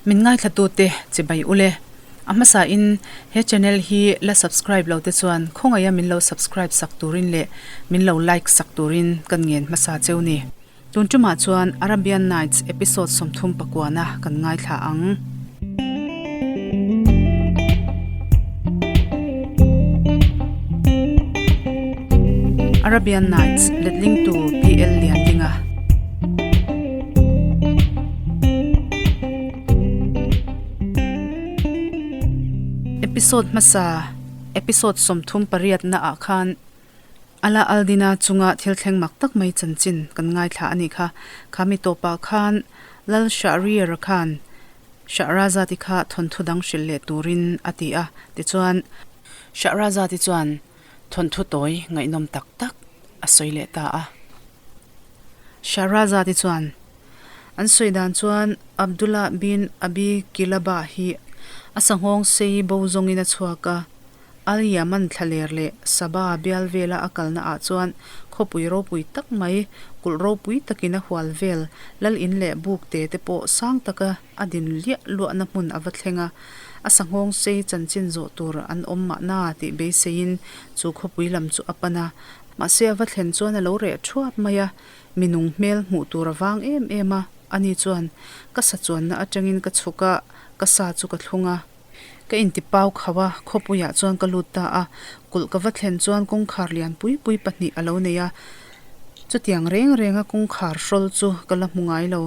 Min ngaithlatute chibai ule. A hmasain he channel hi la subscribe lo te chuan khawngaih a min lo subscribe sak turin leh min lo like sak turin kan ngen hmasa cheu ni. Tun tumah chuan Arabian Nights episode 30 pakuana kan ngaithla ang. Arabian Nights letling tu PL Liandinga. Episode hmasa, episode 38 na ah khan Ala Aldina chunga thil thleng mak tak mai chanchin kan ngaithla a nih kha. Kha mi tawpah khan Lal Shahriar khan Shahrazad-i kha thawnthu dang hrilh leh turin a ti a. Tichuan, Shahrazad-i chuan thawnthu tawi ngaihnawm tak tak a sawi leh ta a. Shahrazad-i chuan, An sawi dan chuan Abdullah bin Abi Kilabah hi a sanghawng sei bo zawngin a chhuak a, Al Yaman thlaler leh Saba bial vela a kalna ah chuan khawpui ropui tak mai, kulh ropui takin a hual vel, lal in leh buk te te pawh sang taka a din liah luahna hmun a va thleng a, a sanghawng sei chanchin zawh tur an awm mahna tih beiseiin chu khawpui lam chu a pan a. Mahse a va thlen chuan a lo reh thuap mai a, minung hmel hmuh tur a vang em em a, ani chuan ka sa chuanna atangin ka chhuk a, ka sa chu ka thlung a. Ka inti pau khauh a, khawpuiah chuan ka lut ta a, kulh ka va thlen chuan kawngkhar lian pui pui pahnih a lo nei a, chutiang reng renga kawngkhar hrawl chu ka la hmu ngai lo,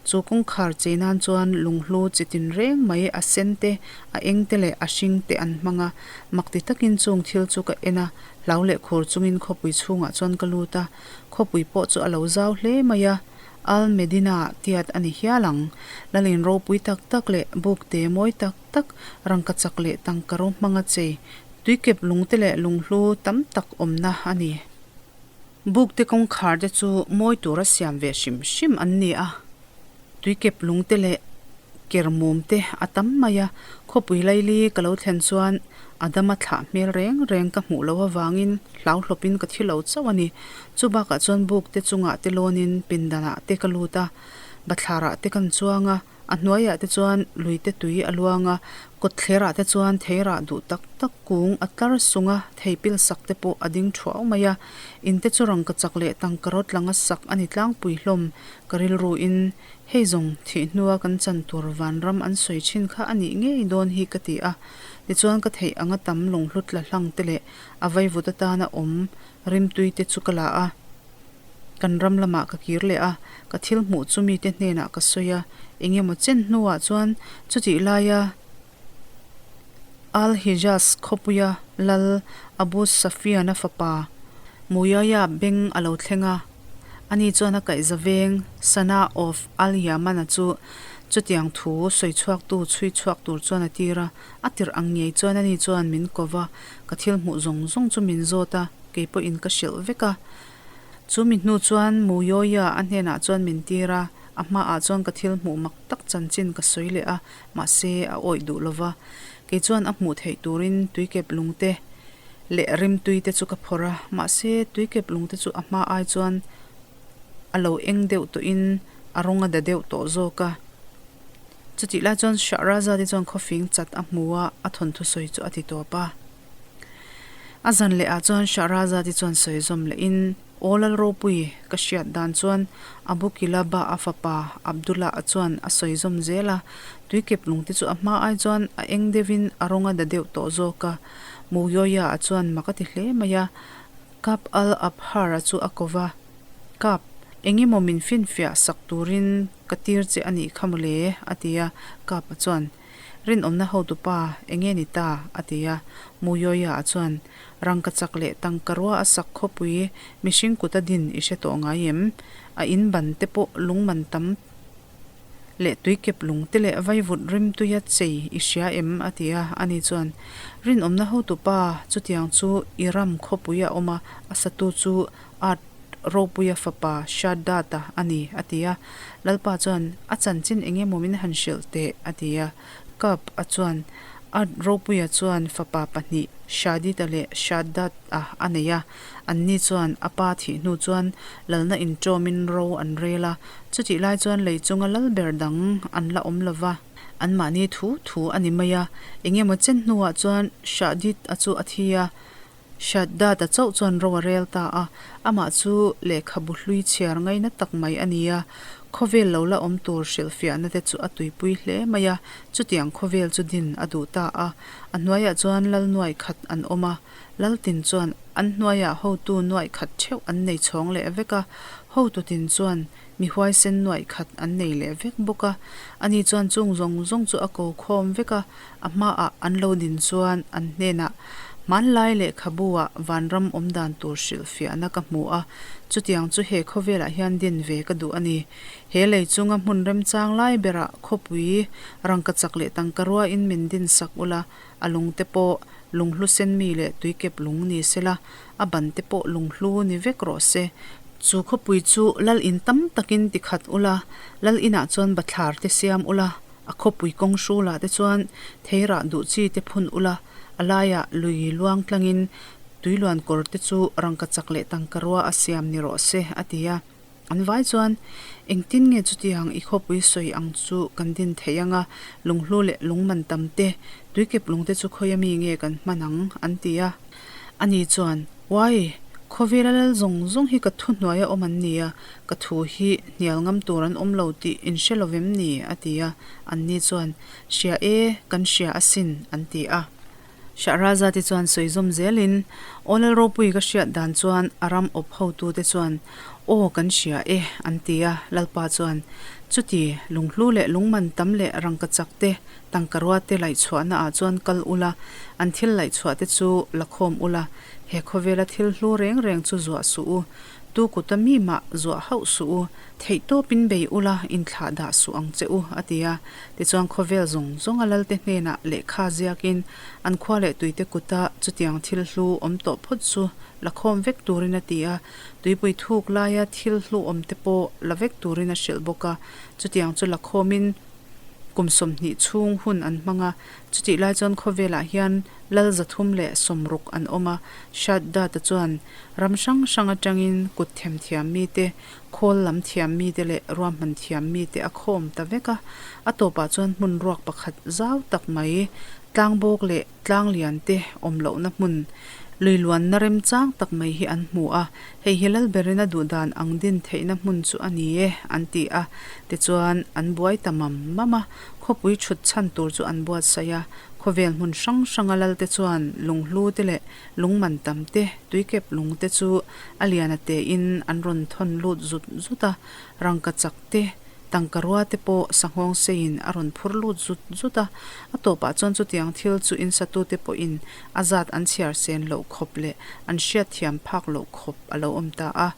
chu kawngkhar chei nan chuan lunghlu chi tin reng mai a sen te, a eng te leh a hring te an hmang a, makti takin chung thil chu ka en a, hlau leh khur chungin khawpui chhungah chuan ka lut a, khawpui pawh chu a lo zau hle mai a. Al Medina tiat a ni hial ang. Lalin ropui tak tak leh buk te mawi tak tak, rangkachak leh tangka ro hmanga chei, tuikep lungte leh lunghlu tam tak awmna a ni. Buk te kawngkhar te chu mawi tura siam ve hrim hrim an ni a, tuikep lungte leh ker mum te a tam mai a, khawpui laili ka lo thlen chuan Adama thlah hmel reng reng ka hmuh loh avangin hlauhlawpin ka thi lo chauh a ni. Chu bakah chuan buk te chungah te lawnin pindanah te ka lut a, bathlarah te kan chuang a, a hnuaiah te chuan lui te tui a luang a, kawtthlerah te chuan theirah duh tak tak kung a tlar sung a, thei pil sak te pawh a ding thuau mai a, in te chu rangkachak leh tangka rawt langa sak a ni tlangpui hlawm ka rilruin Hei zawng, thih hnua kan chan tur vanram an sawi thin kha a nih ngei dawn hi ka ti a. Tichuan ka theih anga tam lunghlu tla hlang te leh a vaivut atana awm rimtui te chu ka la a. Kan ram lamah ka kir leh a, ka thil hmuh chu mite hnenah ka sawi a. Eng emaw chen hnuah chuan chutih laia Al-Hijaz khawpuia lal Abu Sufyan-a fapa Muawiya beng a lo thleng a. Ani chuan a kaihza veng Sana of Al-Yaman-a chu chutiang thu sawi chhuaktu chhui chhuak tur chuan a tir a. A tirh ang ngei chuan ani chuan min ko va, ka thil hmuh zawng zawng chu min zawt a, kei pawhin ka hrilh vek a. Chu mi hnu chuan Muawiya a hnenah chuan min tir a, a hmaah chuan ka thil hmuh mak tak chanchin ka sawi leh a, mahse a awih duh lo va. Kei chuan a hmuh theih turin tuikep lungte leh rimtui te chu ka phawrh a, mahse tuikep lungte chu a hma ai chuan a lo eng deuh tawhin a rawng a da deuh tawh zawk a. Chutih lai chuan Shahrazad-i chuan khawfing chat a hmu a, a thawnthu sawi chu a ti tawp a. A zan leh ah chuan Shahrazad-i chuan sawi zawm lehin, Aw Lal Ropui, ka hriat dan chuan Abu Kilaba a fapa Abdullah a chuan a sawi zawm zel a, tuikep lungte chu a hma ai chuan a eng deuhin a rawng a da deuh tawh zawk a. Muawiya a chuan mak a ti hle mai a, Kab al-Abhar a chu a ko va, Kab, engemaw min finfiah sak turin ka tir che a nih kha mawle, a ti a, Kab a chuan, Rinawmna hotupa, enge ni ta? a ti a, Muawiya a chuan, Rangkachak leh tangkarua a sak khawpui mihring kut a din i hre tawh ngai em? A in ban te pawh lungman tam leh tuikep lung te leh vaivut rimtuia chei i hria em? a ti a, ani chuan rinawmna hotupa chutiang chu i ram khawpui a awm a, a satu chu Art Ropuia fapa Shaddad-a a ni, a ti a. Lalpa chuan, A chanchin eng emaw min han hrilh teh, a ti a. Kap a chuan. Ad ropuia chuan fapa pahnih Shadid-a leh Shaddad-a a nei a. Anni chuan a pa thih hnu chuan lalna inṭawmin ro an rel a. Chutih lai chuan lei chunga lal ber dang an la awm lo va. Anmahni thu thu a ni mai a. Engemaw chen hnuah chuan Shadid-a chu a thi a. Shaddad-a chauh chuan ro a rel ta a, amah chu lehkhabu hlui chhiar ngaina tak mai a ni a, khawvel lo la awm tur hrilhfiahna te chu a tuipui hle mai a, chutiang khawvel chu din a duh ta a. A hnuaiah chuan lal nuaih khat an awm a, lal tin chuan an hnuaiah hotu nuaih khat theuh an nei chhawng leh vek a, hotu tin chuan mi huaisen nuaih khat an nei leh vek bawk a, ani chuan chung zawng zawng chu a ko khawm vek a, A hmaah an lo din chuan an hnenah, Hmanlai lehkhabu-ah vanram awm dan tur hrilhfiahna ka hmu a, chutiang chu he khawvelah hian din ve ka duh a ni. He lei chunga hmun remchang lai berah khawpui rangkachak leh tangkaruain min din sak ula, a lungte pawh lunghlu senmi leh tuikep lung ni sela, a bante pawh lunghlu ni vek rawh se. Chu khawpui chu lal in tam takin ti khat ula, lal inah chuan bathlar te siam ula, A khawpui kawng hrulah te chuan theirah duh chi te phun ula, a laiah lui luang tlangin tuiluan kawr te chu rangkachak leh tangkarua a siam ni rawh se, a ti a. An vai chuan, Engtin nge chutiang i khawpui sawi ang chu kan din theih anga, lunghlu leh lungman tam te, tuikep lung te chu khawia mi nge kan hman ang? an ti a. Ani chuan, Uai! Khawvela lal zawng zawng hi ka thuhnuaia awm an ni a, ka thu hi hnial ngam tur an awm lo tih in hre lo vem ni? a ti a. Anni chuan, Hria e, kan hria asin, an ti a. Shahrazad-i chuan sawi zawm zelin, Aw Lalropui ka hriat dan chuan a ram awp hotute chuan, Aw, kan hria e, an ti a. Lalpa chuan, Chuti, lunghlu leh lungman tam leh rangkachak te, Tangkarua te laihchhuahna ah chuan kal ula, an thil laihchhuah te chu la khawm ula, he khawvela thil hlu reng reng chu zuah suh u, tu kuta mi mah zuah hauh suh u, theih tawpin bei ula inthlah dah suh ang che u, a ti a. Tichuan khawvel zawng zawnga lalte hnenah lehkha ziakin an khua leh tuite kuta chutiang thil hlu awm tawh phawt chu la khawm vek turin a ti a, tuipui thuk laia thil hlu awm te pawh la vek turin a hrilh bawk a, chutiang chu la khawmin Kum 20 chhung hun an hmang a, chutih lai chuan khawvelah hian lal 360 an awm a. Shaddad-a chuan ram hrang hrang atangin kut them thiam mite, khawl lam thiam mite leh ruahman thiam mite a khawm ta vek a. A tawpah chuan hmun ruak pakhat zau tak mai, tlangbawk leh tlang lian te awm lohna hmun, lui luanna remchang tak mai hi an hmu a, hei hi Lalberin a duh dan ang din theihna hmun chu a ni e, an ti a. Tichuan, an buai ta mam mam a, khawpui thut chhan tur chu an buatsaih a, khawvel hmun hrang hranga Lalte chuan lunghlu te leh lungman tam te, tuikep lung te chu a lian a tein an rawn thawn lut zut zut a, rangkachak te, Tangka rua te pawh sanghawng seiin a rawn phur lut zut zut a, a tawpah chuan chutiang thil chu insatute pawhin a zat an chhiar sen loh khawp leh an hriatthiam phak loh khawp a lo awm ta a.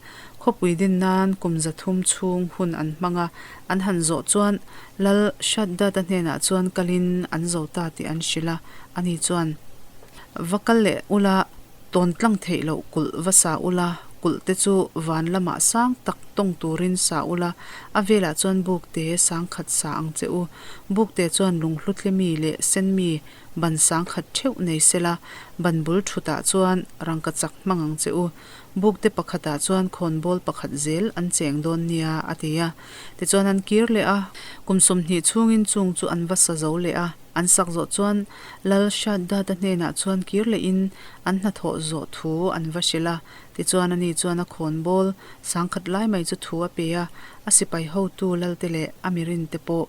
Khawpui din nan kum 300 chhung hun an hmang a, an han zawh chuan Lal Shaddad-a hnenah chuan kalin an zo ta tih an hrilh a, ani chuan, Va kal leh ula, Tawn tlang theih loh kulh va sa ula, kulh te chu van lamah sang tak tawng turin sa ula, a velah chuan buk te sang khat sa ang che u. Buk te chuan lunghlu tlemi leh senmi ban sang khat theuh nei sela, ban bul thutah chuan rangkachak hmang ang che u. Buk te pakhatah chuan khawnbawl pakhat zel an cheng dawn nia, a ti a. Tichuan an kir leh a, kum 20 chhungin chung chu an va sa zo leh a. An sak zawh chuan Lal Shaddad-a hnenah chuan kir lehin an hnathawh zawh thu an va hrilh a. Tichuan ani chuan a khawnbawl sangkhat lai mai chu thu a pe a, a sipai hotu Lalte leh a mirinte pawh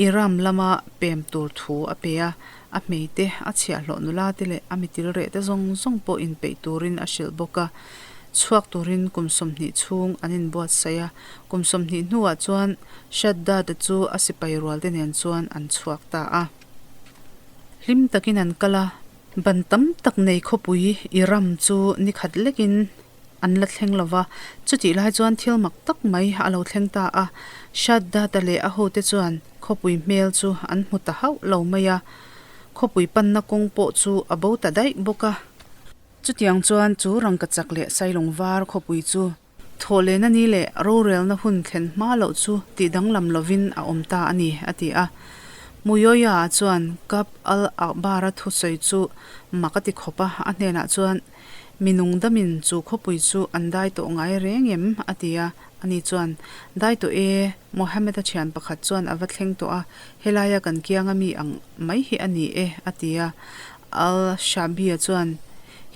Iram lama pem tur thu a pe a, a hmeite, a chhiahhlawh nulate leh a mitilrehte zawng zawng pawh inpeih turin a hrilh bawk a. Chhuak turin kum 20 chhung an inbuatsaih a, kum 20 hnuah chuan Shaddad-a chu a sipai rualte nen chuan an chhuak ta a. Hlim takin an kal a, ban tam tak nei khawpui Iram chu ni khat lekin an la thleng lo va, chutih lai chuan thil mak tak mai a lo thleng ta a. Shaddad-a leh a hote chuan khawpui hmel chu an hmu ta hauh lo mai a, khawpui panna kawng pawh chu a bo ta daih bawk a. Chutiang chuan chu rangkachak leh sailung var khawpui chu Thawhlehna ni leh rorelna hun thlen hma loh chu tih danglam lovin a awm ta a ni, a ti a. Muyoya-a chuan Ka'b al-Ahbar-a thusawi chu mak a ti khawp a, a hnenah chuan, Mi nung damin chu khawpui chu an dai tawh ngai reng em? a ti a. Ani chuan, Dai tawh e, Mohammed-a thian pakhat chuan a va thleng tawh a, helaia kan kianga mi ang mai hi a ni e, a ti a. Al-Sha'bi-a chuan,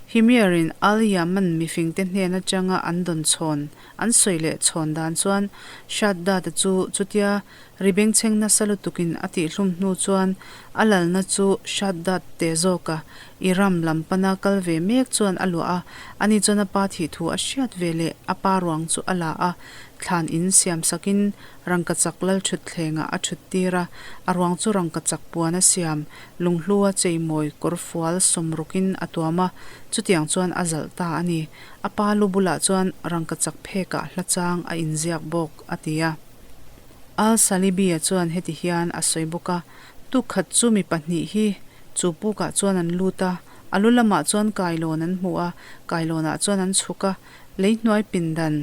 Himyar-in Al-Yaman mifingte hnen atanga an dawn chhawn an sawi leh chhawn dan chuan Shaddad-a chu chutia Ri bengchheng nasa lutukin a tihhlum hnu chuan a lalna chu Shaddad te zawka Iram lam pana kal ve mek chuan a luah a, ani chuan a pa thih thu a hriat ve leh a pa ruang chu a la a, thlan in siam sakin rangkachak lal thutthlengah a thut tir a, a ruang chu rangkachak puan a siam lunghlua cheimawi kawrfual sawmrukin a tuam a, chutiang chuan a zalh ta a ni. A pa lu bulah chuan rangkachak phekah hla chang a inziak bawk, a ti a. Al-Salibi-a chuan heti hian a sawi bawk a, Tukkhat chu mi pahnih hi chu pukah chuan an lut a, a lu lamah chuan kailawn an hmu a, kailawnah chuan an chhuk a, lei hnuai pindan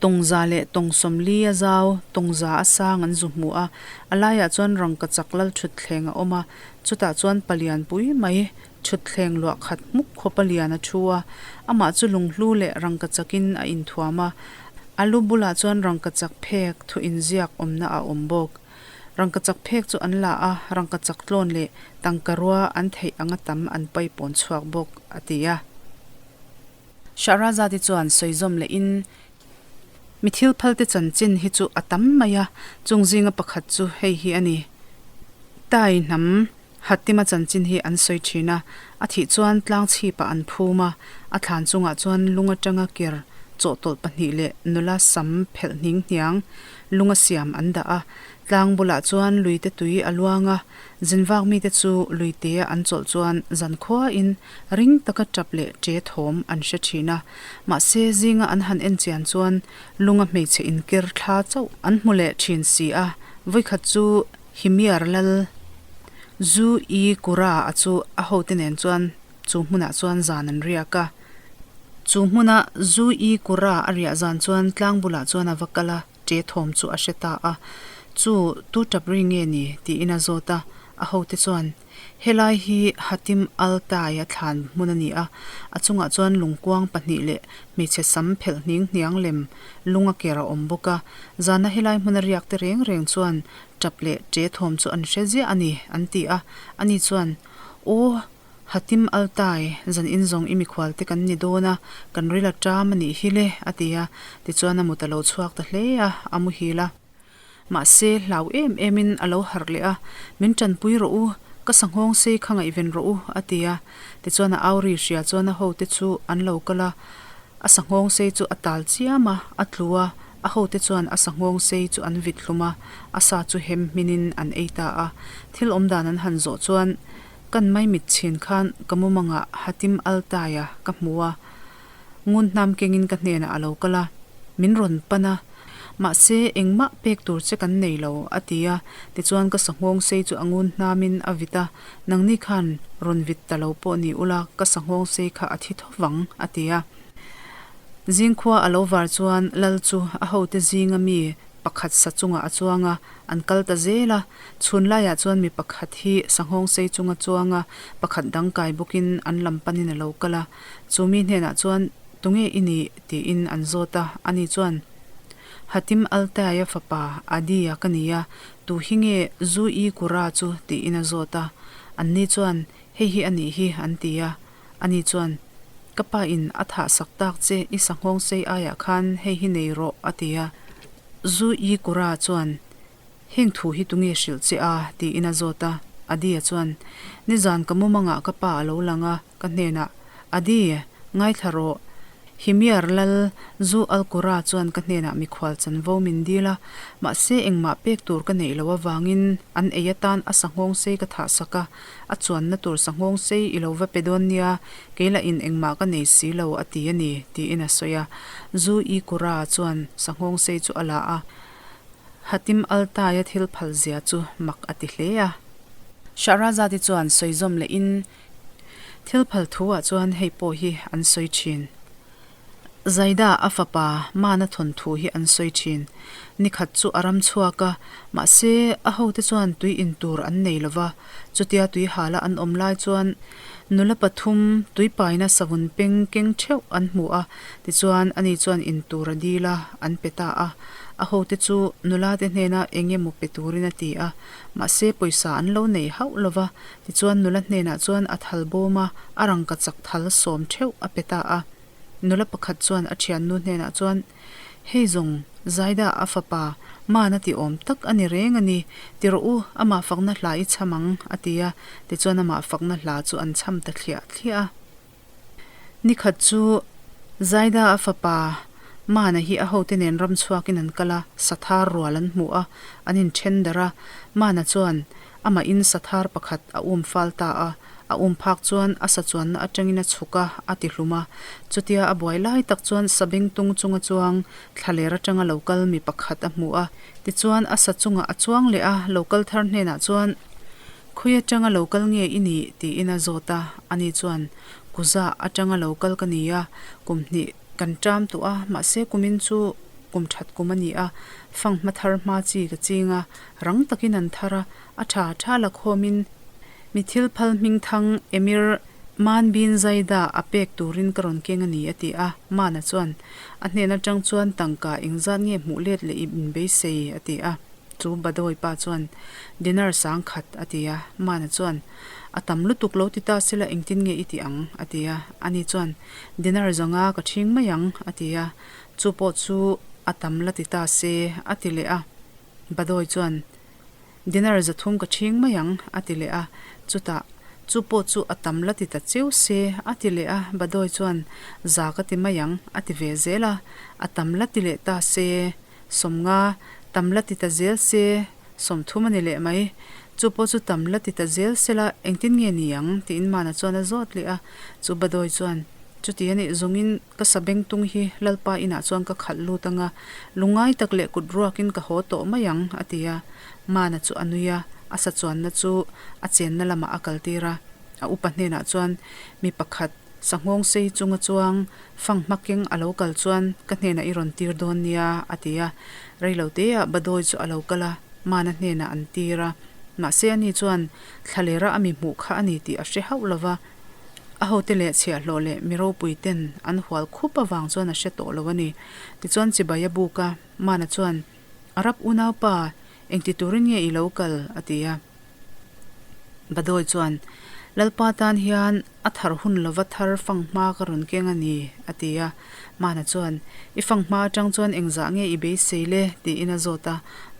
tawngza leh tawng sawmli a zau, tawngza a sang an zu hmu a, a laiah chuan rangkachak lal thutthleng a awm a, chutah chuan palian pui mai thutthleng luah khat hmuk khawpa lian a thu a, amah chu lunghlu leh rangkachakin a inthuam a, a lu bulah chuan rangkachak phek thu inziak awmna a awm bawk. Rangkachak phek chu an la a, rangkachak tlawn leh tangkarua an theih anga tam an paipawn chhuak bawk, a ti a. Shahrazad-i chuan sawi zawm lehin, Mi thil phalte chanchin hi chu a tam mai a, chung zinga pakhat chu hei hi a ni. Tai hnam Hatima chanchin hi an sawi thin a, a thih chuan tlang chhipah an phum a, a thlan chungah chuan lung atanga ker chawhtawlh pahnih leh nula sam phelh hning hniang lunga siam an dah a, tlang bulah chuan luite tui a luang a, zinvak mite chu luitea an chawlh chuan zankhuain ring taka tap leh ṭe thawm an hre thin a, mahse zinga an han en chian chuan lunga hmeichhe inker thla chauh an hmu leh thin si a, vawikhat chu Himyar lal Zu I Kura a chu a hote nen chuan chu hmunah chuan zan an riak a. Chu hmuna Zu I Kura a riah zan chuan tlang bulah chuan a va kal a, ṭe thawm chu a hre ta a. Chu tu ṭap ri nge ni? tiin a zawt a. A hote chuan, Helai hi Hatim Al-Tai a thlan hmun a ni a, a chungah chuan lungkuang pahnih leh hmeichhe sam phelh hning hniang lem lung a ker a awm bawk a. Zana helai hmuna riak te reng reng chuan Tap leh ṭe thawm chu an hre ziah a ni, an ti a. Ani chuan, Aw, Hatim Altai, zan in zawng i mikhual te kan ni dawn a, kan ril a ṭam a nih hi le, a ti a. Tichuan a mut a lo chhuak ta hle a, a muhil a. Mahse, hlau em emin a lo harh leh a, Min ṭanpui rawh u, ka sanghawng sei kha ngaihven rawh u, a ti a. Tichuan a au ri hria chuan a hote chu an lo kal a, A sanghawng sei chu a tal chiam a, a tlu a, a hote chuan a sanghawng sei chu an vit hlum a, a sa chu hem hminin an ei ta a. Thil awmdan an han zawh chuan, Kan maimit chhin khan ka mumangah Hatim Al-Taia ka hmu a, ngun hnam kengin ka hnenah a lo kal a, min rawn pan a, mahse engmah pek tur che kan nei lo, a ti a. Tichuan ka sanghawng sei chu a ngun hnamin a vit a, Nangni khan rawn vit ta lo pawh ni ula, ka sanghawng sei kha a thi tho vang, a ti a. Zingkhua a lo var chuan Lal chu a hote zinga mi pakhat sa chungah a chuang a, an kal ta zel a. Chhun laiah chuan mi pakhat hi sanghawng sei chunga chuang a, pakhat dang kai bawkin an lam panin a lo kal a. Chu mi hnenah chuan, Tunge i nih? tiin an zawt a. Ani chuan, Hatim Altaia fapa Adi-a ka ni a, tu hi nge Zu-i Kura chu? tiin a zawt a. Anni chuan, Hei hi a nih hi, an ti a. Ani chuan, Ka pa in a thah sak tak che, i sanghawng sei aiah khan hei hi nei rawh, a ti a. Zu-i Kura chuan, Heng thu hi tunge hrilh che a? tiin a zawt a. Adi-a chuan, Nizan ka mumangah ka pa a lo lang a, Ka hnenah, Adi, ngaithla rawh. Himyar lal Zu Al-Qura chuan ka hnenah mikhual chanvo min dil a, mahse engmah pek tur ka neih loh avangin an ei atan a sanghawng sei ka thah sak a, a chuanna tur sanghawng sei i lo va pe dawn nia, kei lahin engmah ka nei si lo a ti a ni, tiin a sawi a. Zu I-Qura chuan sanghawng sei chu a la a, Hatim Al-Taia thil phal zia chu mak a ti hle a. Shahrazad-i chuan sawi zawm lehin, Thil phal thu ah chuan hei pawh hi an sawi thin. Zaida a fapa Mana thawnthu hi an sawi thin. Ni khat chu a ram chhuak a, mahse a hote chuan tui in tur an nei lo va. Chutia tui hala an awm lai chuan nula pathum tui paina savun peng keng theuh an hmu a, tichuan ani chuan in tur a dil a, an pe ta a. A hote chu nula te hnena eng emaw pe turin a ti a, mahse pawisa an lo nei hauh lo va, tichuan nula hnenah chuan a thal bawm a, a rangkachak thal sawm theuh a pe ta a. Nula pakhat chuan a thiannu hnenah chuan, Hei zawng, Zaida a fapa, Mana ti awm tak a ni reng a ni. Ti rawh u, amah fakna hla i chham ang, a ti a. Tichuan amah fakna hla chu an chham ta thliah thliah a. Ni khat chu Zaida a fapa, Mana hi a hote nen ram chhuakin an kal a, sathar rual an hmu a, an inthen darh a. Mana chuan Amah in sathar pakhat a um fal ta a, a um phak chuan a sa chuanna atangin a chhuk a, a ti hlum a. Chutia a buai lai tak chuan sabengtung chunga chuang thlaler atanga lo kal mi pakhat a hmu a. Tichuan a sa chungah a chuang leh a, lo kal thar hnenah chuan, Khawi atanga lo kal nge i nih? tiin a zawt a. Ani chuan, Kuza atanga lo kal ka ni a, kum hnih kan ṭam tawh a, mahse kumin chu kum ṭhat kum a ni a, fanghma thar hma chi ka ching a, Rang takin an thar a, a tha tha la khawmin mi thil phal hming thang Emir Man Bin Zaida a pek turin ka rawn keng a ni a ti a. Mana chuan a hnen atang chuan tangka engzat nge hmuh let leh i inbeisei a ti a. Chu Badawi pa chuan dinar sang khat a ti a. Mana chuan a tam lutuk lo ti ta sela engtin nge i ti ang a ti a. Ani chuan dinar zanga ka ṭhing mai ang a ti a. Chu pawh chu a tam la ti ta se a ti leh a. Badawi chuan, Dinar 300 ka ṭhing mai ang, a ti leh a. Chutah, Chu pawh chu a tam la ti ta cheu se, a ti leh a. Badawi chuan, Za ka ti mai ang, a ti ve zel a. A tam la ti leh ta se, 50, tam la ti ta zel se, 30 a ni leh mai. Chu pawh chu tam la ti ta zel se la, engtin nge ni ang? tiin Mana chuan a zawt leh a. Chu Badawi chuan, Chuti a nih zawngin, Ka sabengtung hi Lalpa inah chuan ka khalh lut anga, lungngai tak leh kut ruakin ka haw tawh mai ang, a ti a. Mana chu a nui a, a sa chuanna chu a chenna lamah a kaltir a. A upa hnenah chuan, Mi pakhat, sanghawng sei chunga chuang fanghma keng a lo kal chuan ka hnenah i rawn tir dawn nia, a ti a. Reiloteah Badawi chu a lo kal a, Mana hnenah an tir a. Mahse ani chuan thlalera a mi hmuh kha a ni tih a hre hauh lo va. A hote leh chhiahhlawh leh mi ropui ten an hual khup avang chuan a hre tawh lo a ni. Tichuan chibai a buk a, Mana chuan, Arab unaupa, engti turin nge i lo kal? a ti a. Badawi chuan, Lalpa tan hian a thar hun lova thar fanghma ka rawn keng a ni, a ti a. Mana chuan, I fanghma atang chuan engzah nge i beisei le? tiin a zawt a.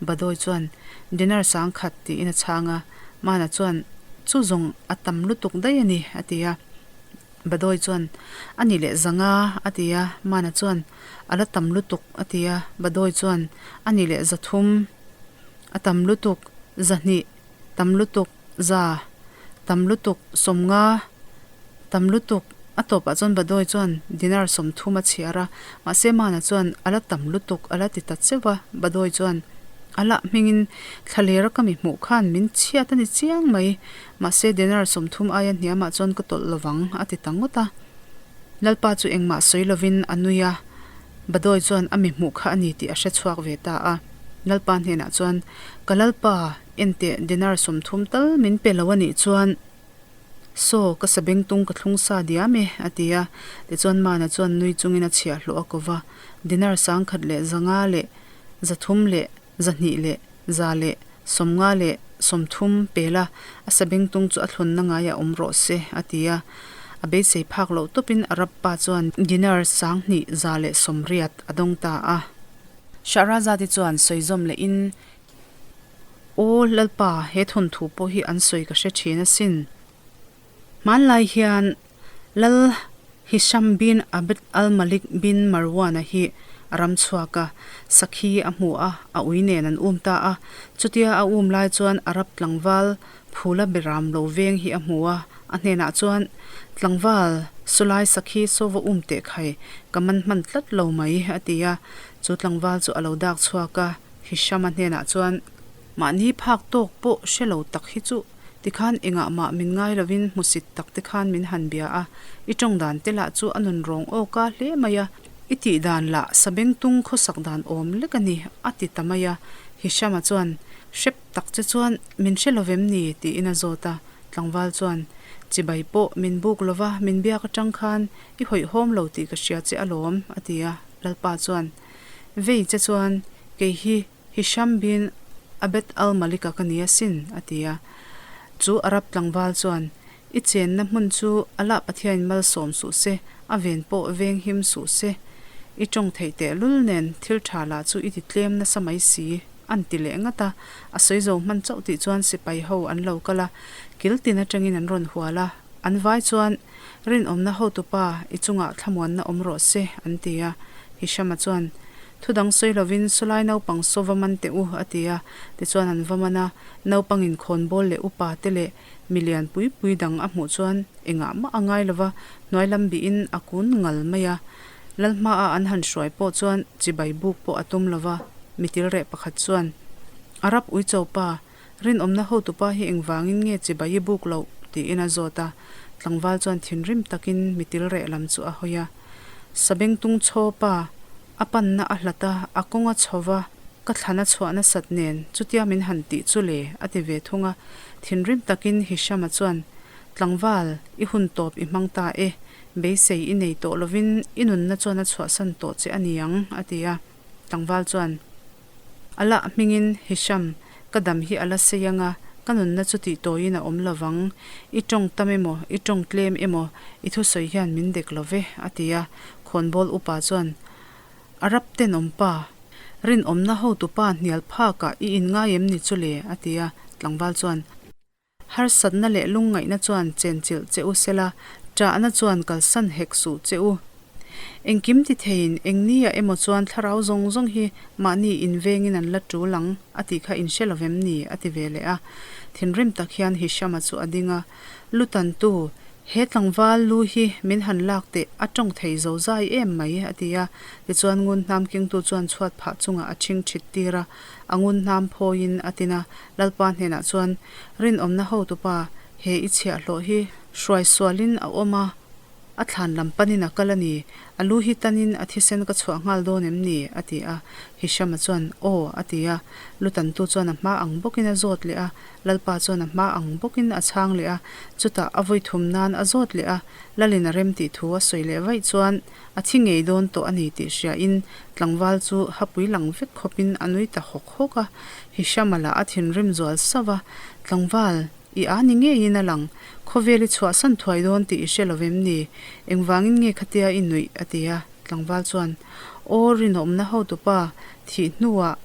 Badawi chuan, Dinar 1000, tiin a chhang a. Mana chuan, Chu zawng a tam lutuk daih a ni, a ti a. Badawi chuan, A ni leh 500, a ti a. Mana chuan, A la tam lutuk, a ti a. Badawi chuan, A ni leh 300, a tam lutuk, 200, tam lutuk, 100, tam lutuk, 50, tam lutuk. A tawpah chuan Badawi chuan dinar 30 a chhiar a, mahse Mana chuan, A la tam lutuk, a la ti ta cheuh a. Badawi chuan, A lah hmingin thlalera ka mi hmuh khan min chhiat a ni chiang mai, mahse dinar 30 aia hniamah chuan ka tawlh lovang, a ti ta ngawt a. Lalpa chu engmah sawi lovin a nui a, Badawi chuan a mi hmuh kha a ni tih a hre chhuak ve ta a. Lalpa hnenah chuan, Ka Lalpa, enteh dinar 30 tal min pe lo a nih chuan, Saw, ka sabengtung ka thlung sa diam e, a ti a. Tichuan Mana chuan nui chungin a chhiahhlawh a ko va. Dinar 1000 leh 500 leh 300 leh 200 leh 100 leh 50 leh 30 pe la, a sabengtung chu a thlunna ngaiah awm rawh se, a ti a. A beisei phak loh tawpin Arab pa chuan dinar 2180 a dawng ta a. Shahrazad-i chuan sawizawm lehin, Aw Lalpa, he thawnthu pawh hi an sawi ka hre thin asin. Hmanlai hian Lal Hisham bin Abd al-Malik bin Marwan-a hi a ram chhuak a, sakhi a hmu a, a ui nen an um ta a. Chutia a um lai chuan Arab tlangval Phula Beram lo veng hi a hmu a, a hnenah chuan, Tlangval, sawlai sakhi saw va um teh khai, ka man hman tlat lo mai, a ti a. Chu tlangval chu a lo dak chhuak a. Hisham-a hnenah chuan, Mahni phak tawk pawh hre lo tak hi chu tikhan engah mah min ngai lovin hmusit tak te khan min han bia a, i tawng dan te lah chu a nun rawng awk a hle mai a. I tih dan lah sabengtung khawsak dan awm lek a ni, a ti ta mai a. Hisham-a chuan, Hrep tak che chuan min hre lovem ni? tiin a zawt a. Tlangval chuan, Chibai pawh min buk lova min biak atang khan i hawihhawm lo tih ka hria che alawm, a ti a. Lalpa chuan, Vei che chuan kei hi Hisham bin Abed al-Malik-a ka ni asin, a ti a. Chu Arab tlangval chuan, I chenna hmun chu Allah Pathiain malsawm suh se, a ven pawh veng him suh se. I tawng theih tehlul nen thil tha lah chu i ti tlem nasa mai si, an ti leh ngat a. A sawi zo hman chauh tih chuan sipai ho an lo kal a, kil tin atangin an rawn hual a. An vai chuan, Rinawmna hotupa, i chungah thlamuanna awm rawh se, an ti a. Hishama chuan, Thu dang sawi lovin sawlai naupang saw va man teh u, a ti a. Tichuan an va man a, naupangin khawnbawl leh upa te leh Mi lian pui pui dang a hmuh chuan engah mah a ngai lova, hnuai lam bihin a kun ngal mai a. Lalhmaah an han hruai pawh chuan chibai buk pawh a tum lova, mi tilreh pakhat chuan, Arab uicho pa, rinawmna hotupa hi engvangin nge chibai i buk loh? tiin a zawt a. Tlangval chuan thinrim takin mi tilreh lam chu a hawi a. Sabengtung chhaw pa, a panna a hlat a, a kawng a chho va, Ka thlan a chhuah nasat nen chutia min han tih chu le, a ti ve thung a. Thinrim takin Hisham-a chuan, Tlangval, i hun tawp i hmang ta e, beisei i nei tawh lovin i nunna chuan a chhuahsan tawh che a ni ang, a ti a. Tlangval chuan, Allah hmingin Hisham, ka dam hi a la sei ang a, ka nunna chu tih tawiin a awm lo vang. I tawng tam emaw, i tawng tlem emaw, i thusawi hian min dek lo ve, a ti a. Khawnbawl upa chuan, Arab tenawm pa, rinawmna hotupa hnial phakah i inngai em ni chu le? a ti a. Tlangval chuan, Harsatna leh lungngaihna chuan chenchilh che u sela, ṭahna chuan kalsan hek suh che u. Engkim ti theiin eng nia emaw chuan thlarau zawng zawng hi mahni invengin an la ṭul ang a tih kha in hre lovem ni? a ti ve leh a. Thinrim tak hian Hisham-a chu a ding a, Lutantu, He tlangval lu hi min han lak teh a tawng thei zo zai em mai, a ti a. Tichuan ngun hnam kengtu chuan chhuat phah chungah a ṭhing ṭhit tir a, a ngun hnam phawiin a tin a. Lalpa hnenah chuan, Rinawmna hotupa, he i chhiahhlawh hi hruai sualin a awm a, a thlan lam panin a kal a ni. A lu hi tanin a thisen ka chhuah nghal dawn em ni? a ti a. Hisham-a chuan, Aw, a ti a. Lutantu chuan a hma ang bawkin a zawt leh a. Lalpa chuan a hma ang bawkin a chhang leh a, chutah a vawi thum nan a zawt leh a, Lalin a rem tih thu a sawi leh vaih chuan a thi ngei dawn tawh a ni tih hriain tlangval chu hapui lang vek khawpin a nui ta hawk hawk a. Hisham-a lah a thinrim zual sauh a, Tlangval, i a ni ngeiin a lang, khawvel i chhuahsan thuai dawn tih i hre lo vem ni? Engvangin nge khatia i nuih? a ti a. Tlangval chuan, Aw rinawmna hotupa, thih hnuah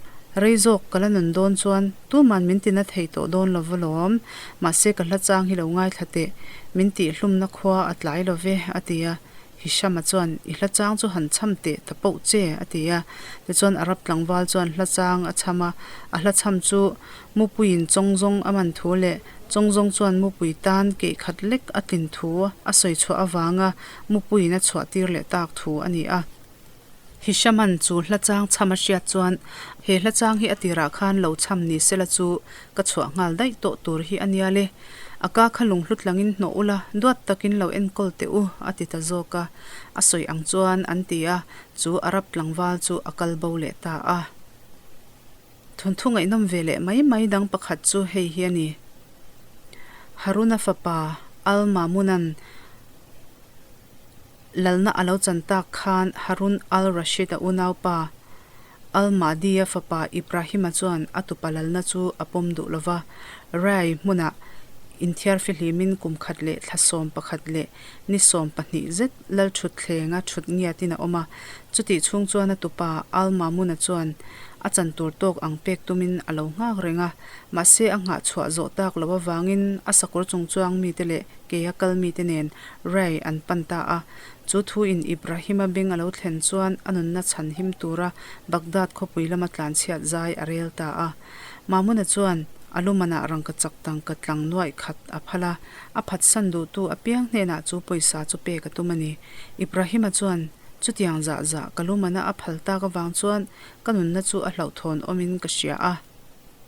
rei zawk ka la nun dawn chuan tuman min tina thei tawh dawn lo va lawm. Mahse ka hla chang hi lo ngaithla teh, min tihhlumna khua a tlai lo ve, a ti a. Hisham-a chuan, I hla chang chu han cham teh ta poh che, a ti a. Tichuan Arab tlangval chuan hla chang a cham a, a hla cham chu Mupuiin chawngzawng a man thu leh chawngzawng chuan mupui tan keih khat lek a tlin thu a sawi chhuah avanga mupuiin a chhuah tir leh tak thu a ni a. Hishaman chu hla chang chham a hriat chuan he hla chang hi a tirah khan lo chham ni sela chu ka chhuah nghal daih tawh tur hi a nia le. A ka kha lunghlu tlangin hnawh ula, duat takin lo enkawl teh u, a ti ta zawk a. A sawi ang chuan an ti a, chu Arab tlangval chu a kal bo leh ta a. Thawnthu ngaihnawm ve leh mai mai dang pakhat chu hei hi a ni. Haruna fapa Al-Mamunan lalna a lo chan tak khan Harun al-Rashid-a unaupa Al-Mahdi-a fapa Ibrahim-a chuan a tupa lalna chu a pawm duh lo va, Rai hmunah inthiar fihlimin kum khat leh thla 11 leh ni 12 zet lalṭhutthleng-a ṭhut ngiatin a awm a. Chutih chhung chuan a tupa Al-Mamun-a chuan a chan tur tawk ang pek tumin a lo nghak reng a, mahse a nghah chhuah zawh tak loh avangin a sakawr chung chuang mite leh keia kal mite nen Rai an pan ta a. Chu thuin Ibrahim-a beng a lo thlen chuan a nunna chhan him tura Baghdad khawpui lama tlanchhiat zai a rel ta a. Mamun-a chuan a lumanah rangkachak tangka tlang nuaih khat a phal a, a phatsan duhtu apiang hnenah chu pawisa chu pek a tum a ni. Ibrahim-a chuan, Chutiang zah zah ka lumana a phal tak avang chuan ka nunna chu a hlauhthawn awmin ka hria a.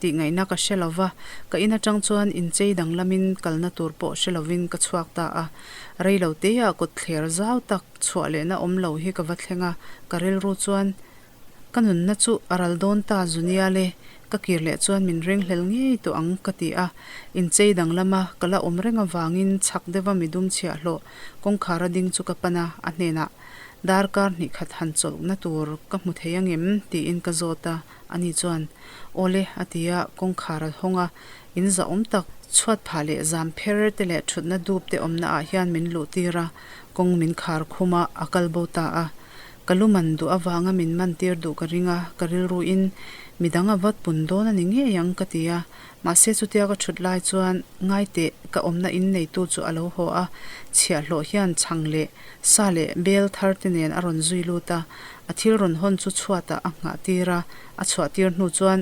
Tih ngaihna ka hre lo va, ka in atang chuan inchei danglamin kalna tur pawh hre lovin ka chhuak ta a. Rei lo teah kawt thler zau tak chhuah lehna awm lo hi ka va thleng a, ka rilru chuan ka nunna chu a ral dawn ta zunia le, ka kir leh chuan min ringhlel ngei tawh ang ka ti a. Inchei danglama ka la awm reng avangin chhak deuha midum chhiahhlawh kawngkhar a ding chu ka pan a, a hnenah darkar hnih khat han chawlhna tur ka hmu thei angem tiin ka zawt a. Ani chuan, Awle, a ti a, kawngkhar a hawng a, in zahawm tak, chhuat phah leh zam pher te leh thutna dup te awmna ah hian min luh tir a, kawng min khar khum a, a kal bo ta a. Ka lu man duh avanga min man tir duh ka ring a, ka rilru in midang a vat pun dawn a ni ngei ang ka ti a. Mahse chutia ka thut lai chuan ngai teh ka awmna in neitu chu a lo haw a, chhiahhlawh hian chhang leh sa leh bel thar te nen a rawn zui lut a, a thil rawn hawn chu chhuatah a nghah tir a, a chhuah tir hnu chuan,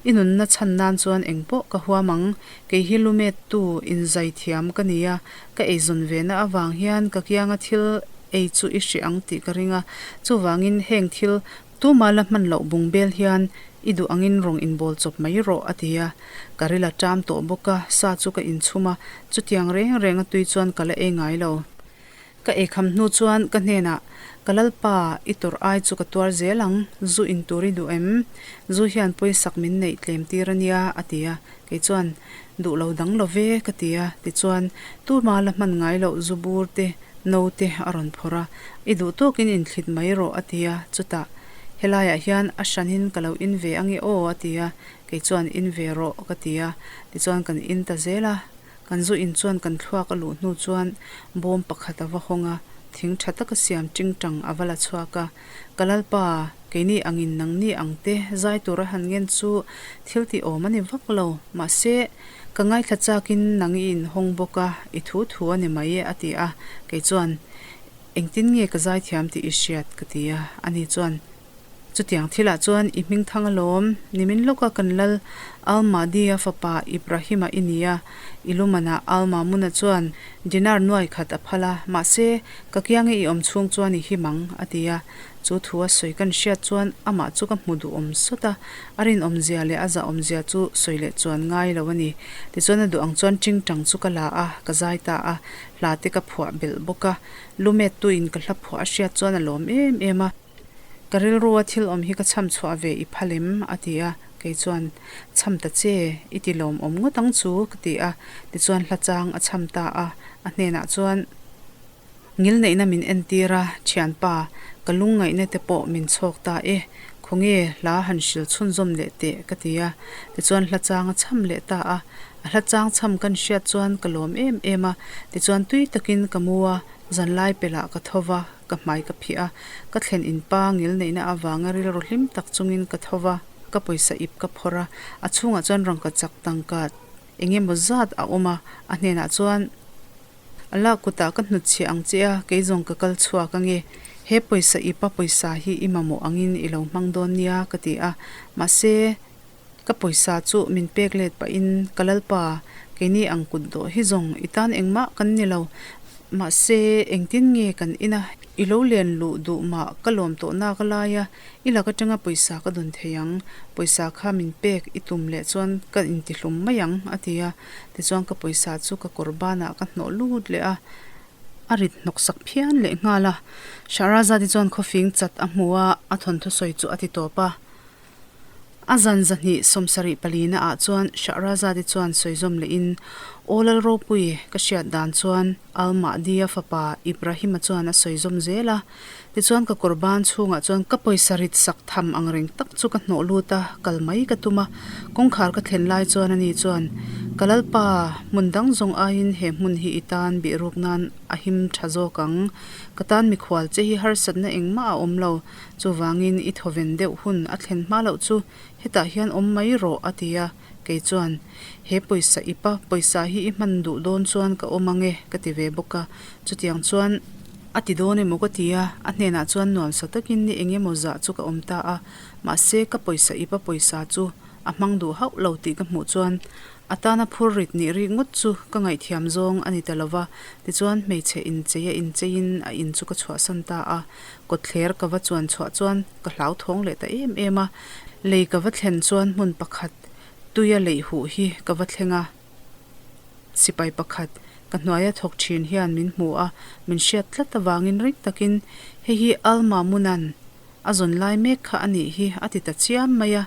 I nunna chhan nan chuan eng pawh ka huam ang, kei hi lumet tu inzai thiam ka ni a, ka eizawn ve na avang hian ka kianga thil ei chu i hrih ang tih ka ring a, chuvangin heng thil tuma la hman loh bung bel hian i duh angin rawng inbawl chawp mai rawh a ti a, ka ril a ṭam tawh bawk a, sa chu ka inchhum a, chutiang reng reng a tui chuan ka la ei ngai lo. Ka eikham hnu chuan ka hnenah, Ka Lalpa, i tawrh ai chu ka tuar zel ang, zu in tur i duh em? Zu hian pawisak min neih tlem tir a nia, a ti a. Kei chuan, Duh lo dang lo ve, ka ti a. Tichuan, Tuma la hman ngai loh zu bur te, no te a rawn phawrh a, I duh tawkin inthlit mai rawh, a ti a. Chutah, Helaiah hian a hranin ka lo in ve ange aw, a ti a. Kei chuan, In ve rawh, ka ti a. Tichuan kan in ta zel a. Kan zu in chuan kan thluak a luh hnu chuan bawm pakhat a va hawng a, thing tha taka siam tingtang a va la chhuak a. Ka Lalpa, keini angin nangni ang te zai tura han ngen chu thil tih awm a ni vak lo. Mahse, ka ngaithla chakin nang i inhawng bawk a, i thu thu a ni mai e a ti a. Kei chuan, Engtin nge ka zaithiam tih i hriat? ka ti a. Ani chuan, Chutiang thilah chuan i hming thang alawm, nimin lawka kan lal Al-Mahdi-a fapa Ibrahim-a i ni a, i lumanah Al-Mamun-a chuan dinar nuai khat a phal a, mahse, ka kiange i awm chhung chuan i him ang, a ti a. Chu thu a sawi kan hriat chuan amah chu ka hmu duhawm sawt a, a rinawmzia leh a zahawmzia chu sawi leh chuan ngai lo a ni. Tichuan a duh ang chuan tingtang chu ka la a, ka zai ta a, hla te ka phuah belh bawk a, lumettuin ka hla phuah a hriat chuan a lawm em em a. Ka rilrua thil awm hi ka chham chhuah ve i phal em? a ti a, kei chuan, Chham ta che, i ti lawm awm ngawt ang chu, ka ti a, tichuan hla chang a chham ta a, a hnenah chuan, Ngilneihna min entir a, thianpa, ka lungngaihna te pawh min chhawk ta e, khawnge hla han hril chhunzawm leh teh, ka ti a, tichuan hla chang a chham leh ta a, a hla chang chham kan hriat chuan ka lawm em em a, tichuan tui takin ka mu a, zanlai pelh ah ka tho va. Ka hmai ka phih a, ka thlen in pa ngil neihna avanga rilru hlim tak chungin ka tho va, ka pawisa ip ka phawrh a, a chhungah chuan rangkachak tangka eng emaw zat a awm a, a hnenah chuan, Allah kutah ka hnutchhiah ang che a, kei zawng ka kal chhuak ange, he pawisa ipa pawisa hi i mamawh angin i lo hmang dawn nia ka ti a, mahse, Ka pawisa chu min pek let pahin, Ka Lalpa, keini ang kut dawh hi zawng i tan engmah kan ni lo. Mahse, engtin nge kan ina i lo len luh duh mah ka lawm tawh nak a lai a, i lak atanga pawisa ka dawn thei ang. Pawisa kha min pek i tum leh chuan ka intihlum mai ang, a ti a. Tichuan ka pawisa chu ka kawr banah ka hnawh lut leh a. A rit hnawk sak phian leh nghal a. Shahrazad-i chuan khawfing chat a hmu a, a thawnthu sawi chu a ti tawp a. A zan zahnih sawmsarih palina ah chuan Shahrazad-i chuan sawizawm lehin, Aw Lal Ropui, ka hriat dan chuan Al-Mahdi-a fapa Ibrahim-a chuan a sawizawm zel a. Tichuan ka kawr ban chhungah chuan ka pawisa rit sak tham ang reng tak chu ka hnawh lut a, kal mai ka tum a. Kawngkhar ka thlen lai chuan ani chuan, Ka Lalpa, hmun dang zawng aiin he hmun hi i tan bihruk nan a him tha zawk ang. Ka tan mikhual che hi harsatna engmah a awm lo. Chuvangin i thawven deuh hun a thlen hma loh chu hetah hian awm mai rawh a ti a, kei chuan he pawisa i pa pawisa hi i hman duh dawn chuan ka awm ang e ka ti ve bawk a, chutiang chuan a ti dawn emaw ka ti a, a hnenah chuan nuamsa takin ni eng emaw zah chu ka awm ta a, mahse ka pawisa i pa pawisa chu a hmang duh hauh lo tih ka hmuh chuan A tana phur rit nih rik ngawt chu ka ngaihthiam zawng a ni ta lo va, tichuan hmeichhe inchei a incheiin a in chu ka chhuahsan ta a. Kawtthler ka va chuan chhuah chuan ka hlauthawng leh ta em em a, lei ka va thlen chuan hmun pakhat Tuia leih huh hi ka va thleng a. Sipai pakhat, ka hnuaia thawk thin hian min hmu a, min hriat tlat avangin ring takin, Hei hi Al Mamunan a zawn lai mek kha a nih hi a ti ta chiam mai a.